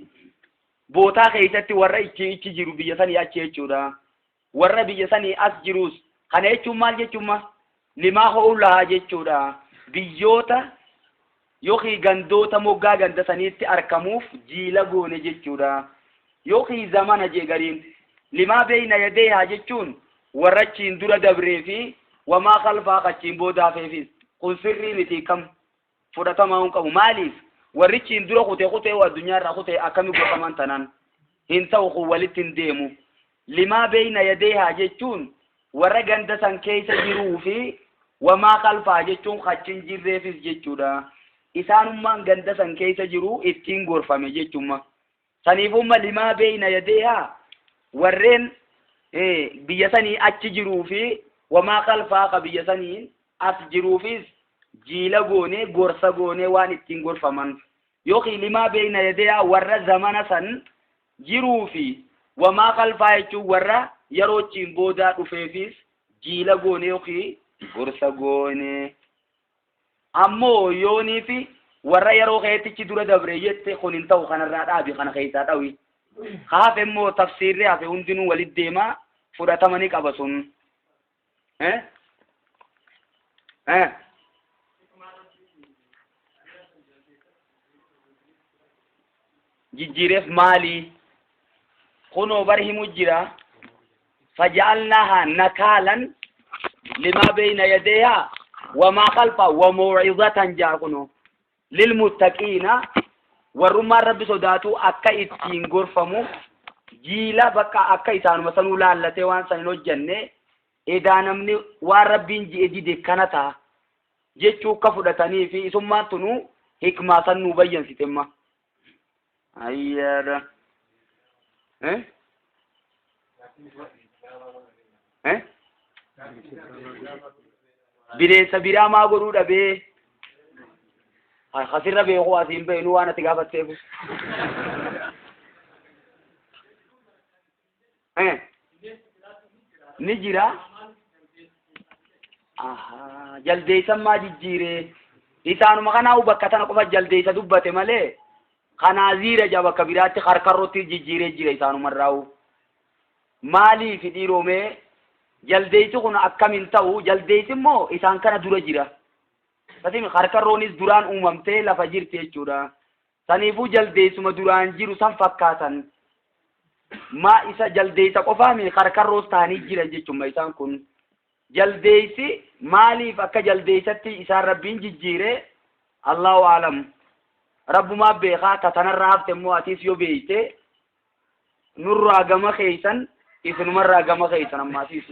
Bootaa keessatti warra ichi ichi jiru biyya sanii achi jechuudha. Warra biyya sanii as jirus. Kana jechuun maal jechuun limaa ho'ulahaa jechuudha. Biyyoota yookiin gandoota moggaa ganda saniitti arkamuuf jiila goone jechuudha. Yookiin zamana jee gariin. Limaa beeyna yadeehaa jechuun warra achiin dura dabree fi wamaa kalfaa achiin booda hafeefis. Kun sirrii miti kam fudhatamaa hin qabu. Maaliif? Warrichiin dura kute kutee addunyaa irraa kute akkami gorfaman tanan hin ta'u kun walitti hin deemu. Limaa beeyna yadeehaa jechuun warra ganda san keessa jiruu fi wamaa kalfaa jechuun kachi hin jirreefis jechuudha. Isaanummaan ganda san keessa jiru ittiin gorfame jechuudha. Saniifumma limaa beeyna yadeehaa warreen biyya sanii achi jiruu fi wamaa kalfaa ka biyya saniin as jiruufis jiila goonee gorsa goonee waan ittiin gorfaman yookiin limaa beeyna yadeehaa warra zamana san jiruu fi wamaa kalfaa jechuun warra yeroochiin boodaa dhufeefis jiila goonee yookiin gorsa goonee. Ammoo yoonii fi warra yeroo keetichi dura dabre jette kun hin ta'u kanarraa dhaabi kana keessaa dhawi. Hafe immoo tafsiirri hafe hundinuu walitti deema fudhatama ni qaba sun. Eh? Eh? Jijjiireef maali? Kunoo bar himu jira. Faja'alnaahaa nakaalan limaa beeyna yadeehaa wamaa khalfa wa maw'izatan jaa kunoo lilmuttaqiina warrummaan rabbi sodaatu akka ittiin gorfamu jiila bakka akka isaanuma sanuu laallatee waan san hin hojjanne edaa namni waan rabbiin ji'e dide kana ta'a jechuu akka fudhatanii fi isummaan tunuu hikmaa san nuu bayyansitemma. Ayyaadha. Eh? Eh? Bineensa biraa maa godhuu dhabee? Asirra beekuu asiin beeknu waan ati gaafatteefu. Eh? Ni jira. Ahaa, jaldeessan maa jijjiire? Isaanuma kanaa'u bakka tana qofa jaldeessa dubbate malee kanaa ziira jaa bakka biraatti harkarrotti jijjiiree jira isaanumarraa'u. Maaliif dhiiroomee jaldeessi kun akkamiin ta'u jaldeessi immoo isaan kana dura jira. Fatim harkarroonis duraan uumamtee lafa jirti jechuudha. Saniifuu jaldeessuma duraan jiru san fakkaatan. Maa isa jaldeessa qofaa mi karkarroos ta'anii jiran jechuudha isaan kun. Jaldeessi maaliif akka jaldeessatti isaan rabbiin jijjiire Allahu aalam. Rabbumaa beekaa ta tanarraa hafte immoo atiis yoo beeyte nurraa gama keeysan isinumarraa gama keeysan ammaasiis.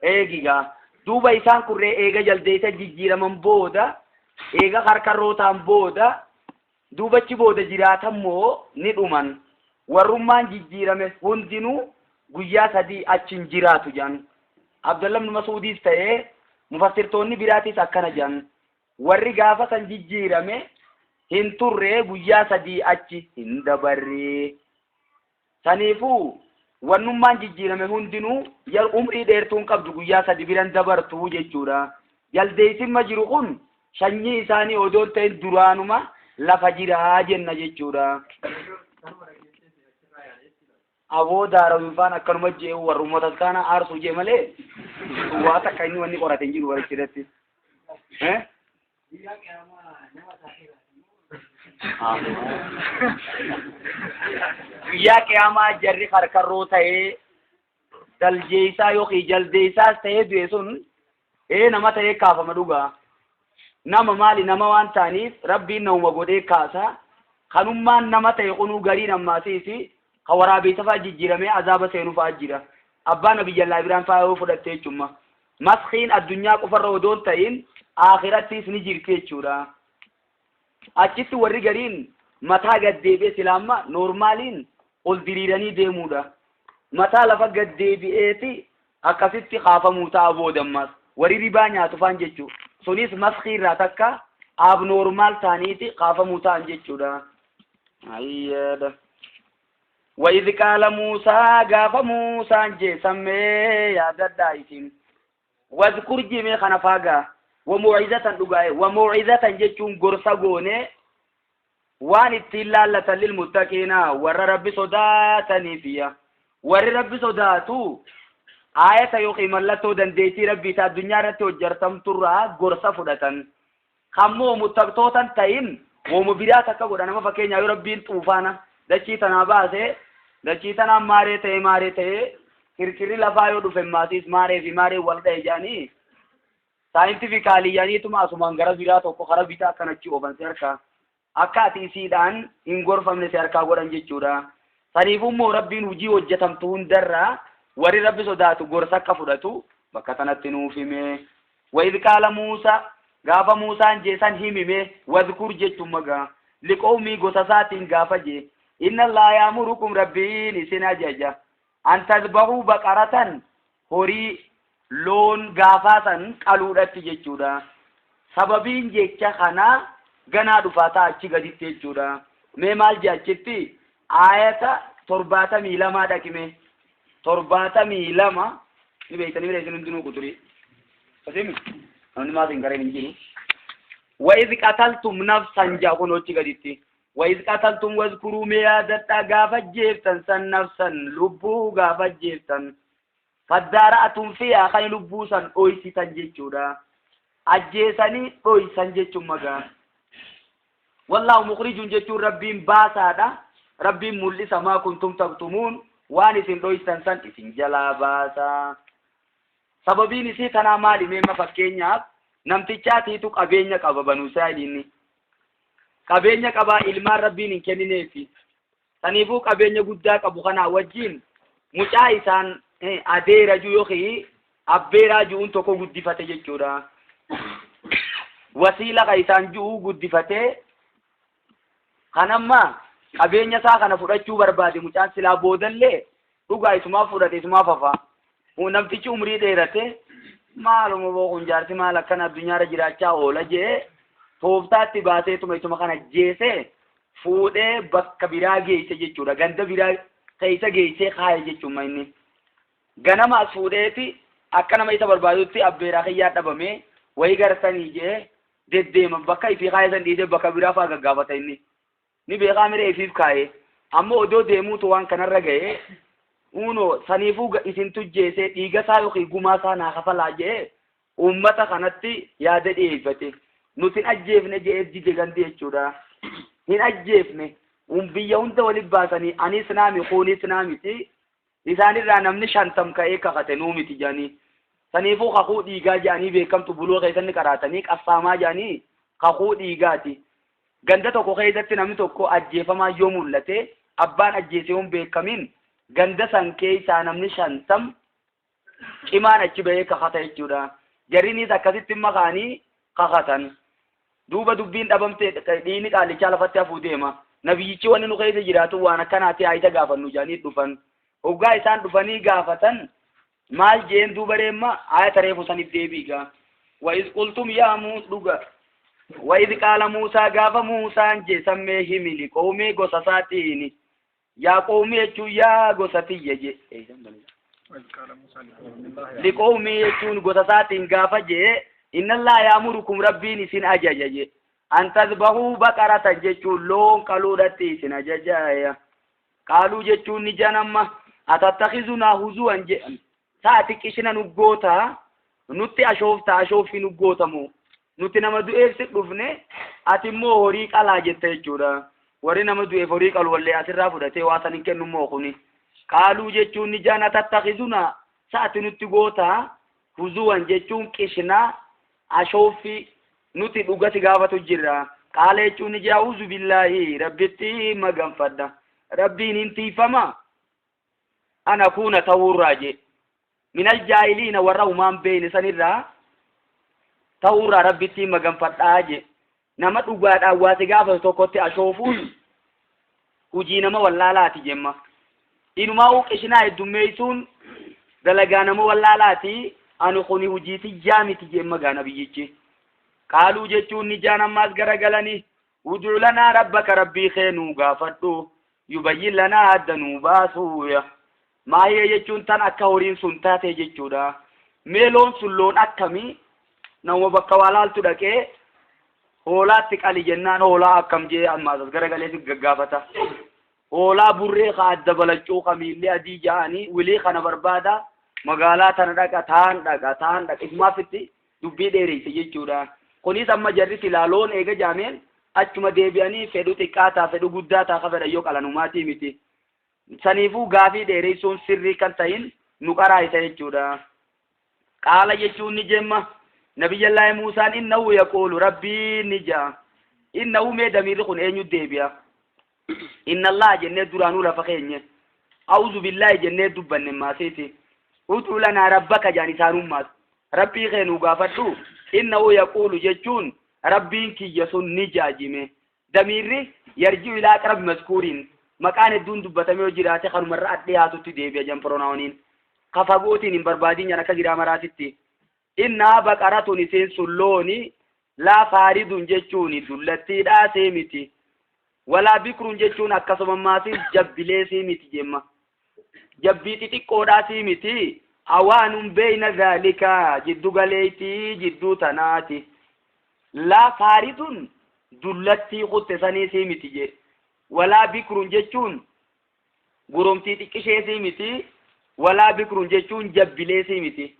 Eegigaa duuba isaan kurree eega jaldeessa jijjiiraman booda eega karkarroo ta'an booda duubachi booda jiraatan moo ni dhuman warrummaan jijjiirame hundinuu guyyaa sadii achi hin jiraatu jedhan Abdallah ibn Masuudiis ta'ee mufassirtoonni biraatis akkana jedhan warri gaafa san jijjiirame hin turre guyyaa sadii achi hin dabarre Saniifuu wannummaan jijjiirame hundinuu yar umrii dheertuu hin qabdu guyyaa sadi biran dabartu jechuudha. Jaldeessimma jiru kun sanyii isaanii odoo hin ta'in duraanuma lafa jira jenna jechuudha. Aboo daarawinfaan akkanuma jee warrumma taskaana aarsuu jee malee waa takka inni wanni qorate hin jiru barichi irratti. Eh? Guyyaa qiyaamaa nama taatee Guyyaa qiyaamaa jarri karkarroo ta'ee daljeessaa yookiin jaldeessaas ta'ee du'e sun Ee, nama ta'ee kaafama dhugaa. Nama maali? Nama waan ta'aniif Rabbiin namuma godhee kaasa. Kanummaan nama ta'e kunuu gariin ammaasiisi ka waraabeessa fa'aa jijjiiramee azaaba seenu fa'aa jira. Abbaa Nabiyyallaa Ibraahim fa'aa yoo fudhatte jechuudha. Maskiin addunyaa qofarra odoo hin ta'in akhirattis ni jirti jechuudha. Achitti warri gariin mataa gad deebi'ee, silaamma noormaaliin ol diriiranii deemuudha. Mataa lafa gad deebi'eeti akkasitti kaafamuu ta'a boodammaas. Warri ribaa nyaatu faan jechuudha. Sunis maskii irraa takka abnormal ta'aniiti kaafamuu ta'an jechuudha. Ayyaadha. وإذ قال موسى, gaafa Muusaan jee sammee yaadadhaa isin. واذكر jimee kana faagaa. وموعظة dhugaa'e. وموعظة jechuun gorsa goone waan ittiin laallatan للمتقين, warra Rabbi sodaataniifiya. Warri Rabbi sodaatu aayata yookiin mallattoo dandeettii Rabbii ta addunyaa irratti hojjetamturraa gorsa fudhatan. Kammoo muttaqtootan ta'in woomu biraa takka godha. Nama fakkeenyaa yoo Rabbiin xuufaana dachii tanaa baase, dachii tanaan maaree ta'ee maaree ta'ee, kirkirri lafaa yoo dhufe maasiis maaree fi maaree wal dha'e jedhanii scientifically yaaniituma asumaan gara biraa tokko kara bitaa akkanachi oofan si harkaa, akka ati isiidhaan hin gorfamne si harkaa godhan jechuudha. Saniifuu immoo Rabbiin hojii hojjetamtu hundarraa warri Rabbi sodaatu gorsa akka fudhatu bakka tanatti nuuf hime. وإذ قال موسى, gaafa Muusaan jeesan himime. واذكر jechuun magaa لقومه, gosa isaatiin gaafa jee, إن الله يأمركم, Rabbiin isin ajaja, أن تذبحوا بقرة, horii loon gaafaa san qaluudhatti jechuudha. Sababiin jecha kanaa ganaa dhufaa ta'a achi gaditti jechuudha. Mee maal jee achitti? Aayata 72 dhaqime. 72 ni beektanii bira isin hundinuu quxurii. Asimi namni maas hin gareen hin jiru. وإذ قتلتم نفسا jaa kun achi gaditti. وإذ قتلتم, واذكروا, mee yaadadhaa gaafa jeeftan san, نفسا, lubbuu gaafa jeeftan. فادارأتم فيها, kan lubbuu san dhoysitan jechuudha. Ajjeesanii dhoysan jechuun magaa. والله مخرج jechuun Rabbiin baasaadha. Rabbiin mul'isa, ما كنتم تكتمون, waan isin dhoysan san isin jalaa baasa. Sababiin isii tanaa maali? Meema fakkeenyaaf namtichaatiitu qabeenya qaba, Banuu Israa'eliin. Qabeenya qabaa, ilmaan Rabbiin hin kennineefi. Saniifuu qabeenya guddaa qabu kanaa wajjin mucaa isaan adeera jiru yookiin abbeeraa jiruun tokko guddifate jechuudha. Wasiila ka isaan jiru guddifatee kan amma qabeenya isaa kana fudhachuu barbaade. Mucaan silaa boodallee dhugaa isumaaf fudhate, isumaaf hafa. Namtichi umrii dheerate, maaluma booqun jaarsi maal akkana addunyaarra jiraachaa oola jee, tooftaatti baaseetuma isuma kana jeesee fuudhee bakka biraa geesse jechuudha. Ganda biraa keessa geessee kaaye jechuudha inni. Ganama as fuudheeti akka nama isa barbaadutti abbeeraa kiyyaa dhabamee wayii garsanii jee deddeema, bakka ifii kaaye san dhiisee bakka biraa fa'aa gaggaafata inni. Ni beekaa miree ifiif kaaye. Ammoo odoo deemuutu waan kanarra ga'ee, uno saniifuu isin tujjeesee dhiiga isaa yookiin gumaa isaa naa kafalaa jee uummata kanatti yaada dhiyeeffate. Nuti hin ajjeefne jee dide gandi jechuudha. Hin ajjeefne. Biyya hunda walitti baasanii anis naami kunis naamiti. Isaanirraa namni 50 ka'ee kakate, nuu miti jedhanii. Saniifuu kakuu dhiigaa jedhanii beekamtu buloo keessatti qaraatanii qassaamaa jedhanii kakuu dhiigaati. Ganda tokko keessatti namni tokko ajjeefamaa yoo mul'ate, abbaan ajjeese yoo hin beekamin, ganda san keessaa namni 50 cimaan achi bahee kakata jechuudha. Jarrinis akkasitti makaanii kakatan. Duuba dubbiin dhabamte, dhiigni qaallichaa lafatti hafuu deema. Nabiyyichi wanni nu keessa jiraatu waan akkanaati, haa isa gaafannu jedhanii dhufan. Hoggaa isaan dhufanii gaafatan maal jeen? Duuba reemma ayata reefu saniif deebiiga. وإذ قلتم يا موسى dhuga. وإذ قال موسى, gaafa Muusaan jee sammee himi, لقومه, gosa isaatiin. يا قوم jechuun yaa gosa tiyya jee. وإذ قال موسى لقومه الله لقومه jechuun gosa isaatiin gaafa jee, إن الله يأمركم, Rabbiin isin ajaja jee. أن تذبحوا بقرة jechuun loon qaluudhatti isin ajaja. قالوا jechuun ni janamma أتتخذنا هزوا jedhan. Sa'ati qishina nu goota, nutti ashoofta, ashooffi nu gootamu. Nuti nama du'eef si dhufne, ati immoo horii qalaa jette jechuudha. Warri nama du'eef horii qalu wallee asirraa fudhatee waa san hin kennu immoo kuni. قالوا jechuun ni jaan أتتخذنا, sa'ati nutti goota Huzuwan jechuun qishnaa ashooffii nuti dhuga si gaafatu jirra. Qaala jechuun ni jira a'uuzu billaahi rabbitti maganfadha. Rabbiin hin tiifama ana kuuna ta'uurraa jee. Minal jaahiliina warra humaan beeyne sanirraa ta'uurraa rabbitti maganfadhaa jee. Nama dhugaadhaan waa si gaafatu tokkotti ashoofuun hujii nama wallaalaati jemma. Inumaa qishnaa heddummeessuun dalagaa nama wallaalaati. Ani kuni hujii tiyyaa miti jemma gaa nabiyyichi. Qaaluu jechuun ni jaan ammaas garagalanii ud'u lanaa rabbaka rabbii kee nuu gaafadhu yubayyin lanaa adda nuu baasuuya. Maahiyya jechuun tan akka horiin sun taate jechuudha. Mee loon sun loon akkamii nama bakka waa laaltu dhaqee hoolaatti qali jennaan hoolaa akkam jee ammaas as garagalee si gaggaafata. Hoolaa burree ka adda balaccuu ka miilli adii ja'anii wilii kana barbaada magaalaa tana dhaqa taan dhaqa taan dhaqa isumaaf itti dubbii dheereyse jechuudha. Kunis amma jarri silaa loon eega jaameen achuma deebi'anii fedhu xiqqaa ta'a fedhu guddaa ta'a ka fedhan yoo qalanumaatii miti. Saniifuu gaafii dheereysuun sirrii kan ta'in nu qaraayisa jechuudha. Qaala jechuun ni jemma nabiyyallaahi Muusaan innahu yaquulu rabbiin ni ja'a. Innahu mee damiirri kun eenyu deebi'a? Inna allaha jennee duraanuu lafa keenye. A'uuzu billaahi jennee dubbanne maasiiti. Ud'u lanaa rabbaka jaan isaanummaas. Rabbii kee nuu gaafadhu. Innahu yaquulu jechuun rabbiin kiyya sun ni jaajime. Damiirri yarji'u ilaa aqrabi mazkuuriin. Maqaan hedduun dubbatamee yoo jiraate kanumarra adhiyaatutti deebi'a jan pronouniin. Ka fagootiin hin barbaadin jan akka giraamaraatitti. Innaa baqaratun isiin sun looni laa faaridun jechuun dullattiidhaa see miti. Walaa bikrun jechuun akkasuma maasiis jabbilee sii miti jemma. Jabbii xixiqqoodhaa sii miti. Awaanun beeyna zaalika jiddu galeeytii jidduu tanaati. Laa faaridun dullattii kutte sanii sii miti je. Walaa bikrun jechuun goromtii xiqqishee sii miti. Walaa bikrun jechuun jabbilee sii miti.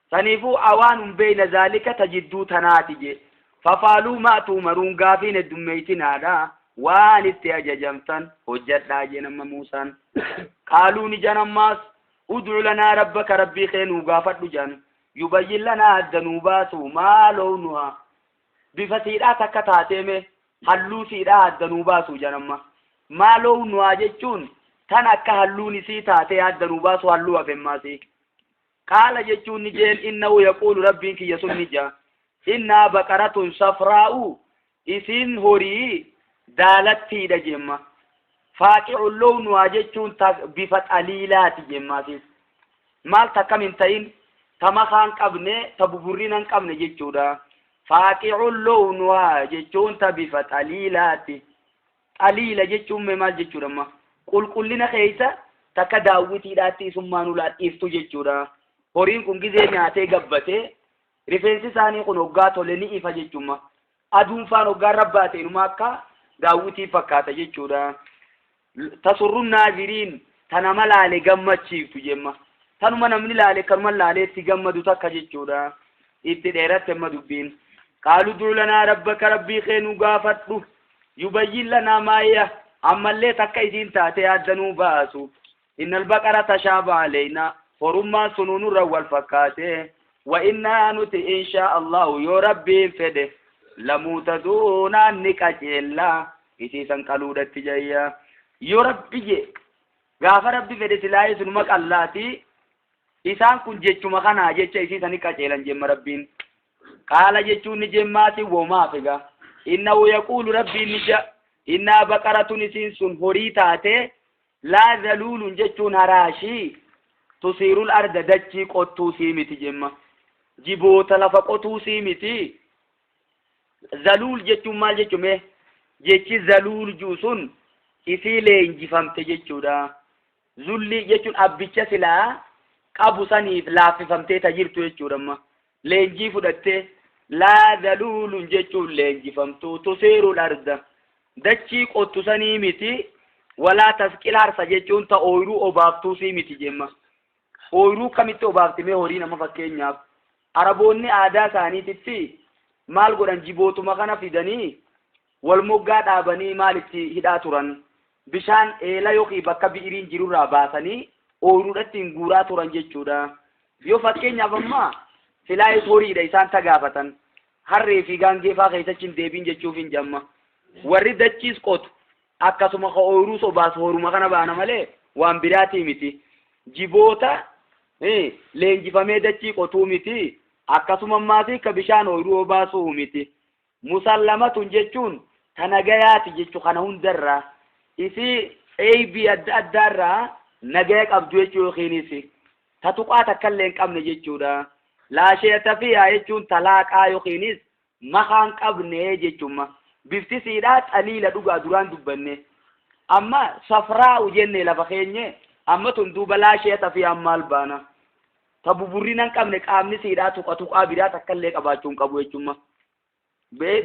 Saniifuu awaanun beeyna zaalika ta jidduu tanaati je. Fafaaluu maa tuumaruun gaafiin heddummeeytinaadha. Waan itti ajajamtan hojjadhaa jee nama Muusaan. Qaaluu ni jan ammaas ud'u lanaa rabbaka rabbii kee nuu gaafadhu jan. Yubayyin lanaa adda nuu baasu maa lawnuhaa. Bifa siidhaa takka taateeme halluu siidhaa adda nuu baasu jan amma. Maa lawnuhaa jechuun tan akka halluun isii taatee adda nuu baasu halluu hafemmaasii. Qaala jechuun ni jeen innahu yaquulu rabbiin kiyya sun ni jaa. Innaa baqaratun safraa'u isiin horii daalattiidha jemma. Faaqi'un lawnuhaa jechuun bifa xaliilaati jemmaasis. Maal takkam hin ta'in ta makaa hin qabne ta buburrina hin qabne jechuudha. Faaqi'un lawnuhaa jechuun ta bifa xaliilaati. Xaliila jechuun mee maal jechuudha amma? Qulqullina keessa takka daawwitiidhaatti isummaan ulaadhiiftu jechuudha. Horiin kun gizee nyaatee gabbatee rifeensi isaanii kun hoggaa tole ni ifa jechuudha. Aduun faan hoggaa rabbaate inuma akka daawwitii fakkaata jechuudha. Tasurrun naaziriin ta nama laale gammachiiftu jemma. Tanuma namni laale kanuma laaleetti gammadu takka jechuudha. Itti dheeratte amma dubbiin. Qaalu ud'u lanaa rabbaka rabbii kee nu gaafadhu. Yubayyin lanaa maayya ammallee takka isiin taate adda nuu baasu. Innal baqara tashaaba aleynaa horummaan sunuu nurra wal fakkaate. Wa innaa nuti inshaa Allahu yoo rabbiin fedhe lamuutaduunaan ni qajeellaa isiisan qaluudhatti jayya. Yoo rabbi je gaafa rabbi fedhe silaayee sunuma qallaati. Isaan kun jechuma kanaa jecha isiisani qajeelan jemma rabbiin. Qaala jechuun ni jemmaasi womaaf egaa. Innahu yaquulu rabbiin ni ja innaa baqaratun isiin sun horii taate laa zaluulun jechuun haraashii tusiirul arda dachii qottuu sii miti jemma. Jiboota lafa qotuu sii miti. Zaluul jechuun maal jechume? Jechi zaluul jiru sun isii leenjifamte jechuudha. Zulli jechuun abbicha silaa qabu saniif laaffifamtee ta jirtu jechuudha amma. Leenjii fudhattee laa zaluulun jechuun leenjifamtuu tusiirul arda dachii qottu sanii miti walaa tasqil harsa jechuun ta ooyiruu obaaftuu sii miti jemma. Ooyiruu kamitti obaafti mee horii nama fakkeenyaaf Araboonni aadaa isaaniititti maal godhan jibootuma kana fidanii wal moggaa dhaabanii maal itti hidhaa turan bishaan eela yookiin bakka bi'iriin jirurraa baasanii ooyiruudhatti hin guuraa turan jechuudha. Yoo fakkeenyaaf amma silaayis horiidha isaan tagaafatan. Harree fi gaangee faa keessatti hin deebiin jechuuf hin jamma. Warri dachiis qotu akkasuma ka ooyiruus obaasu horuma kana baana malee waan biraatii miti. Jiboota leenjifamee dachii qotuu miti. Akkasuma ammaas ka bishaan ooyiruu obaasuu miti. Musallamatun jechuun ta nagayaati jechuu kana hundarraa isii eeybii adda addaarraa nagaya qabdu jechuu yookiinis ta tuqaa takkallee hin qabne jechuudha. Laasheeta fiyaa jechuun talaaqaa yookiinis makaan qabne jechuudha. Bifti siidhaa xaliila dhugaa duraan dubbanne. Amma safraa'u jenne lafa keenye amma tun duuba laasheeta fiyaan maal baana? Ta buburrina hin qabne qaamni siidhaa tuqa tuqaa biraa takkallee qabaachuu hin qabu jechuudha.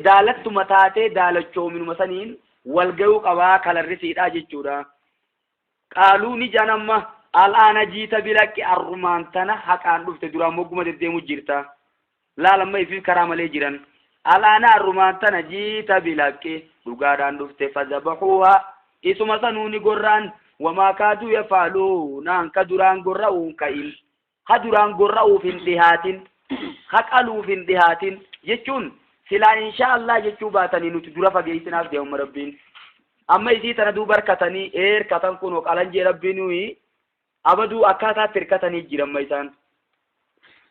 Daalattuma taatee daalachoominuma saniin wal ga'uu qabaa kalarri siidhaa jechuudha. Qaaluu ni jedhan amma al'aana jiita bilaqqi arrumaan tana haqaan dhufte duraan mogguma deddeemu jirta. Laal amma ifiif karaa malee jiran. Al'aana arrumaan tana jiita bilaqqi dhugaadhaan dhufte fadabahuuha isuma sanuu ni gorraan wamaa kaaduu yafaaluun ka duraan gorra'uun ka'in. Ka duraan gorra'uuf hin dhihaatin. Ka qaluuf hin dhihaatin jechuun silaa insha Allah jechuu baatanii nuti dura fageessinaaf deemama rabbiin. Amma isii tana duuba harkatanii eerkatan kunoo qalan jee rabbiin nuyi abaduu akkaataatti hirkatanii jiran ma isaan.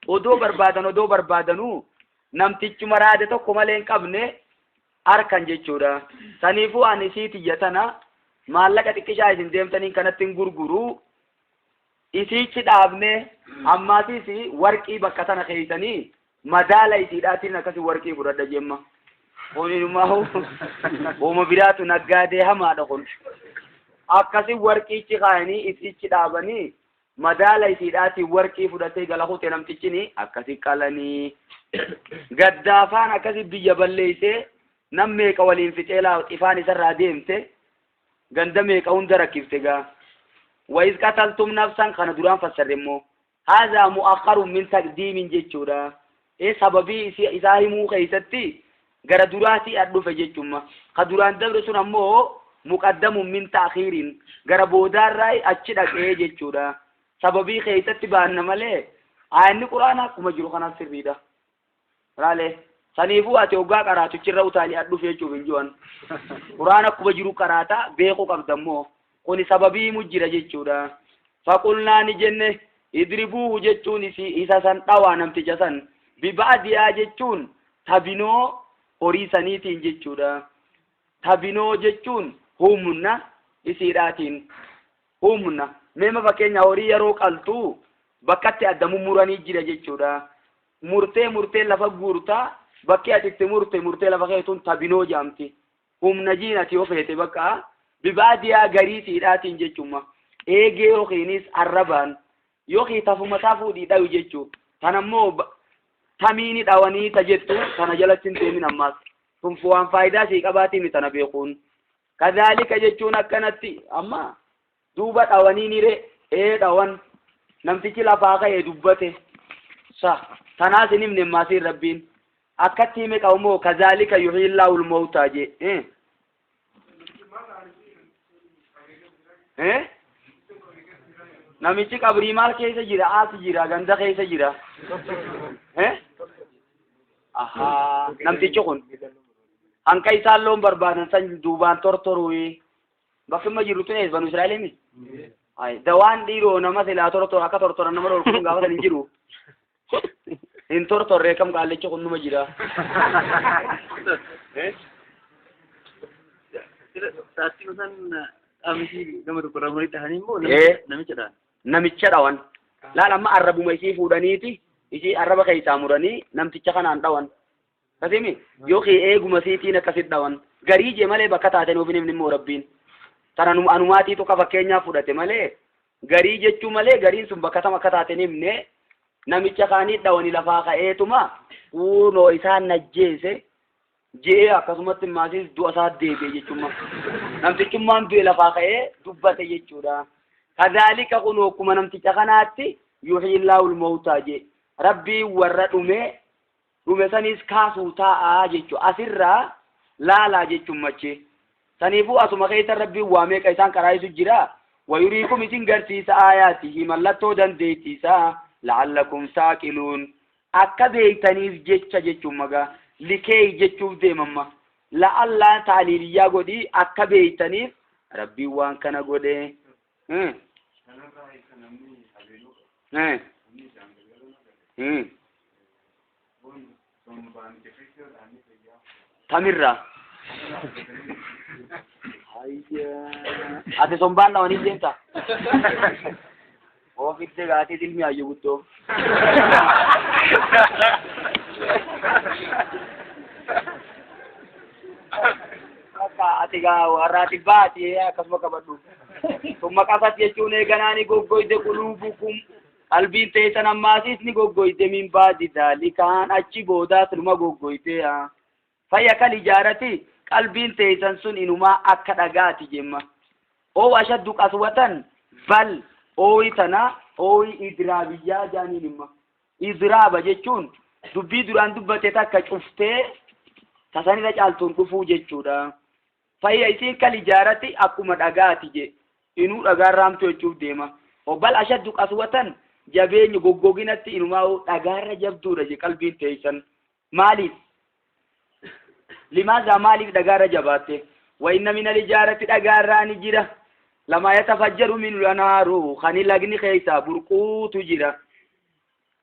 Odoo barbaadan odoo barbaadanuu namtichuma raada tokko malee hin qabne harkan jechuudha. Saniifuu ani isii tiyya tana maallaqa xiqqishaa isin deemtaniin kanatti hin gurguruu isiichi dhaabne ammaatiis warqii bakka tana keeysanii madaala isiidhaatiin akkasi warqii fudhadha jemma. Kun inumaa hooma biraatu naggaadee hamaadha kun. Akkasi warqiichi kaayanii isiichi dhaabanii madaala isiidhaatiin warqii fudhatee gala kute namtichini akkasi qalanii gaddaafaan akkasi biyya balleeysee nam meeqa waliin fixee laa ifaan isarraa deemte ganda meeqa hunda rakkifte gaa. Wa iz qataltum nafsan kana duraan fassarre immoo haadhaa mu'akhkharun min taqdiimin jechuudha. Sababii isaa himuu keessatti gara duraatii ad dhufe jechuudha. Ka duraan dabre sun ammoo muqaddamun min ta'khiirin gara boodaarraa achi dhaqee jechuudha. Sababii keessatti baanna malee aayanni quraanaa akkuma jiru kanaaf sirriidha. Raalee saniifuu ati hoggaa qaraatuchirra utaalii ad dhufe jechuuf hin jiran. Quraana akkuma jiru qaraataa beekuu qabda immoo kuni sababii himu jira jechuudha. Faqulnaa ni jenne idribuuhu jechuun isa san dhawaa namticha san biba'diyaa jechuun tabinoo horii saniitiin jechuudha. Tabinoo jechuun humna isiidhaatiin humna. Meema fakkeenya horii yeroo qaltu bakkatti adda mummuranii jira jechuudha. Murtee murtee lafa guurtaa bakki ati itti murte murtee lafa keetuun tabinoo jaamti. Humna jiin ati yoo feete bakka bibaadiyaa garii siidhaatiin jechuudha. Eegee yookiinis arrabaan yookiin tafuma tafuudhii dhayu jechuu. Tanammoo tamiini dhawanii ta jettu tana jalatti hin deemin ammaas. Tun waan faayidaa sii qabaatiin tana beekuun. Kadhaalika jechuun akkanatti amma duuba dhawanii ni ree ee dhawan namtichi lafaa ka'ee dubbate sa tanaas hin himne maasiin rabbiin akkatti hime qabumoo kazaalika yuhiillaahu lmawtaa jee namichi qabrii maal keessa jira as jira ganda keessa jira ahaa namtichi kun hanqa isaan loon barbaadan san duubaan tortoruyi bakki amma jirru tun eessa banu Israa'eliimi ay dawaan dhiiroo nama silaa tortora akka tortoran nama dhorku kun gaafa san hin jiru hin tortorree kam qaallichi kun numa jira Sa'aatii isaan qaamni gama tokko irraa murii dhahanii immoo namicha dhahan. Namicha dhawan. Laal amma arrabuma isii fuudhaniiti isii arraba keessaa muranii namticha kanaan dhawan. Kasimi yookiin eeguma isiitiin akkasit dhawan. Garii jee malee bakka taateen ofiin himni immoo rabbiin. Tana anumaatiitu ka fakkeenyaaf fudhate malee garii jechuu malee gariin sun bakka tam akka taateen himne namicha kaanii dhawani lafaa ka'eetuma kunoo isaan najjeese je'ee akkasumatti maasiis du'a isaa deebi'e jechuudha. Namtichummaan du'e lafaa ka'ee dubbate jechuudha. Kadhaalika kunoo akkuma namticha kanaatti yuhiillaahu lmawtaa jee rabbiin warra dhume dhume saniis kaasuu taa'aa jechuudha. Asirraa laalaa jechuun machi. Saniifuu asuma keessa rabbiin waa meeqa isaan karaayisu jira. Wayuriikum isin garsiisa aayaatihi mallattoo dandeettiisaa La'allakum taaqiluun akka beeytaniif jecha jechuun magaa likee jechuuf deemamma. La'allaan taaliiliyyaa godhii akka beeytaniif rabbiin waan kana godhe. Tamirraa. Ati sombaan dhawanii deemta. Ofitti gaatii ilmi hayyu guddoo. Akka ati gaa warraati baati akkasuma qabadhu. Summa qasat jechuun eeganaa ni goggoyde quluubukum qalbiin teessan ammaasis ni goggoyde min baadi daalikaan achi boodaas numa goggoyte. Fayya kal ijaarati qalbiin teessan sun inumaa akka dhagaati jemma. Oo ashaddu qaswatan bal ooyi tana ooyi idraabiyyaa jaaniin imma. Idraaba jechuun dubbii duraan dubbate takka cuftee tasanirra caaltuun dhufuu jechuudha. Fayya isiin kal ijaarati akkuma dhagaati je. Inuu dhagaan raamtu jechuuf deema. Bal ashaddu qaswatan jabeenyi goggoginatti inumaa dhagaarra jabduudha je qalbiin teessan. Maaliif? Limaaza maaliif dhagaarra jabaatte? Wa inna min al-ijaarati dhagaarraa ni jira. Lama yatafajjaru min al-anhaaru kani lagni keessaa burquutu jira.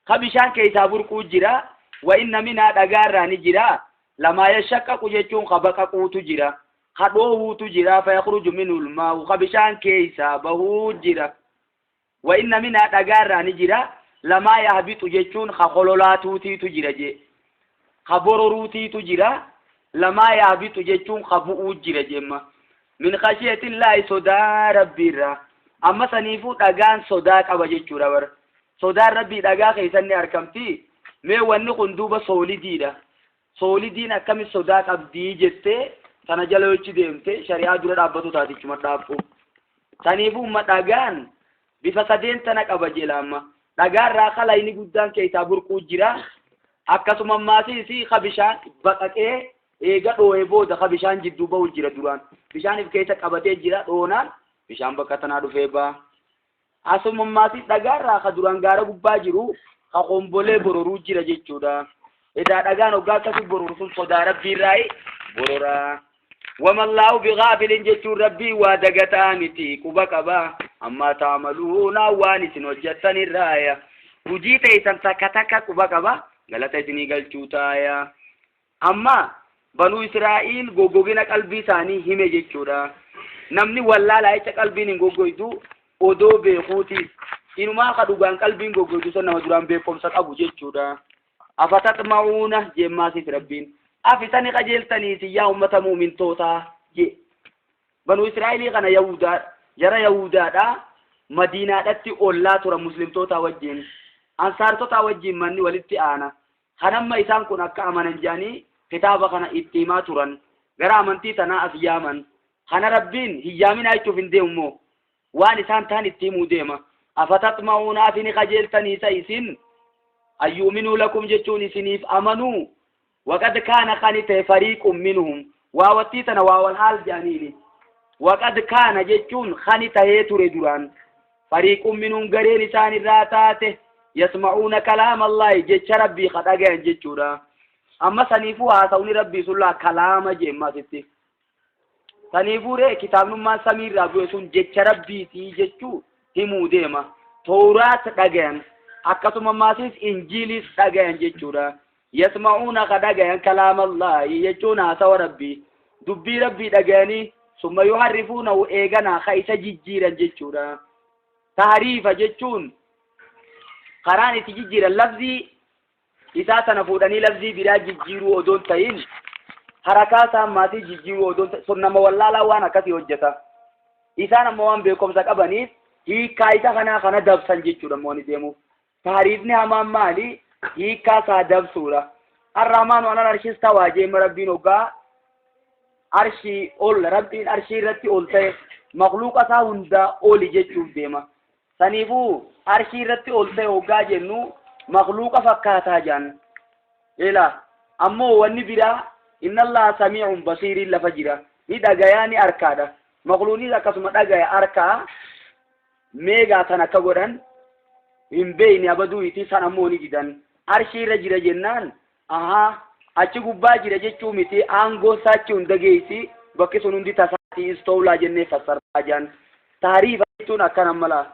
Ka bishaan keessaa burquu jira. Wa inna minhaa dhagaarraa ni jira. Lama yashaqqaqu jechuun ka baqaquutu jira. Ka dhoohuutu jira. Fa yakhruju minhu al-maa'u ka bishaan keessaa bahuu jira. Wa inna minhaa dhagaarraa ni jira. Lama yahbitu jechuun ka kololaatuutiitu jira je. Ka bororuutiitu jira. Lama yahbitu jechuun ka bu'uu jira jemma. Min khashiyatillaahi sodaa rabbiirraa. Amma saniifuu dhagaan sodaa qaba jechuudha bara. Sodaan rabbii dhagaa keessan ni argamti. Mee wanni kun duuba soolidiidha. Soolidiin akkami sodaa qabdii jettee sana jala yochi deemte shari'aa dura dhaabbatu taatichuma dhaabbu. Saniifuu umma dhagaan bifa sadeen tana qaba jedha amma. Dhagaarraa kalayni guddaan keessaa burquu jira. Akkasuma ammaasiis ka bishaan baqaqee eega dhoohee booda ka bishaan jidduu bahu jira duraan. Bishaan if keessa qabatee jira dhoonaan bishaan bakka tanaa dhufee ba'a. Asuma ammaasiis dhagaarraa ka duraan gaara gubbaa jiru ka kombolee bororuu jira jechuudha. Edaa dhagaan hoggaa akkasii bororu sun sodaa rabbiirraayi bororaa. Wamallaahu bighaafilin jechuun rabbii waa dagataa miti quba qaba. Ammaa taamaluuna waan isin hojjettanirraaya. Hujii teessan takka takka quba qaba. Galata isinii galchuu taaya. Amma banuu Israa'iil goggogina qalbii isaanii hime jechuudha. Namni wallaalaa jecha qalbiin hin goggoytu odoo beekuutiif. Inumaa ka dhugaan qalbiin goggoytu san nama duraan beekumsa qabu jechuudha. Afatatma'uuna jemmaasiif rabbiin. Afisani qajeeltaniiti yaa ummata mu'mintootaa je. Banuu Israa'ilii kana Yahudaa jara Yahudaadha Madiinaadhatti ollaa turan muslimtoota wajjin. Ansaartota wajjin manni walitti aana. Kanamma isaan kun akka amanan jedhanii kitaaba kana itti himaa turan. Gara amantii tanaa as yaaman. Kana rabbiin hin yaaminaa jechuuf hin deemu moo? Waan isaan ta'an itti himuu deema. Afatatma'uuna afini qajeeltanii isa isin ayyuuminuu lakum jechuun isiniif amanuu. Waqad kaana kani ta'e fariiqun minhum. Waa wattii tana waa wal haal jedhaniini. Waqad kaana jechuun kani tahee ture duraan. Fariiqun minhum gareen isaan irraa taate yasma'uuna kalaama Allaahi jecha rabbii ka dhagayan jechuudha. Amma saniifuu haasawni rabbii sun laa kalaama jeemma asitti. Saniifuu ree kitaabnummaan samiirraa bu'e sun jecha rabbiitii jechuu himuu deema. Tooraat dhagayan akkasuma ammaasiis injiiliis dhagayan jechuudha. Yasma'uuna ka dhagayan kalaama Allaahi jechuun haasawa rabbii. Dubbii rabbii dhagayanii summa yuharrifuunahu eeganaa ka isa jijjiiran jechuudha. Tahriifa jechuun karaan itti jijjiiran lafzii isaa sana fuudhanii lafzii biraa jijjiiruu odoon ta'in harakaa isaa maatii jijjiiruu odoon ta'in sun nama wallaalaa waan akkasii hojjeta. Isaan ammoo waan beekumsa qabaniif hiikkaa isa kanaa kana dabsan jechuudha immoo ni deemuuf. Tahriifni hamaan maali? Hiikkaa isaa dabsuudha. Arrahmaanu alal arshis tawaa jeema rabbiin hoggaa arshii ol rabbiin arshii irratti ol ta'e makluuqa isaa hundaa oli jechuuf deema. Saniifuu arshii irratti ol ta'e hoggaa jennu makluuqa fakkaataa jedhan. Ila ammoo wanni biraa inna Allaha samii'un basiiriin lafa jira. Ni dhagayaa ni arkaadha. Makluunis akkasuma dhagaya arkaa meegaa tan akka godhan Hin beeyne abaduu iti san ammoo ni didan. Arshii irra jira jennaan ahaa achi gubbaa jira jechuu miti aangoon isaa achi hunda geessi bakki sun hundi tasaati istowlaa jennee fassarraa jaan. Tahriifa jechuun akkana mala.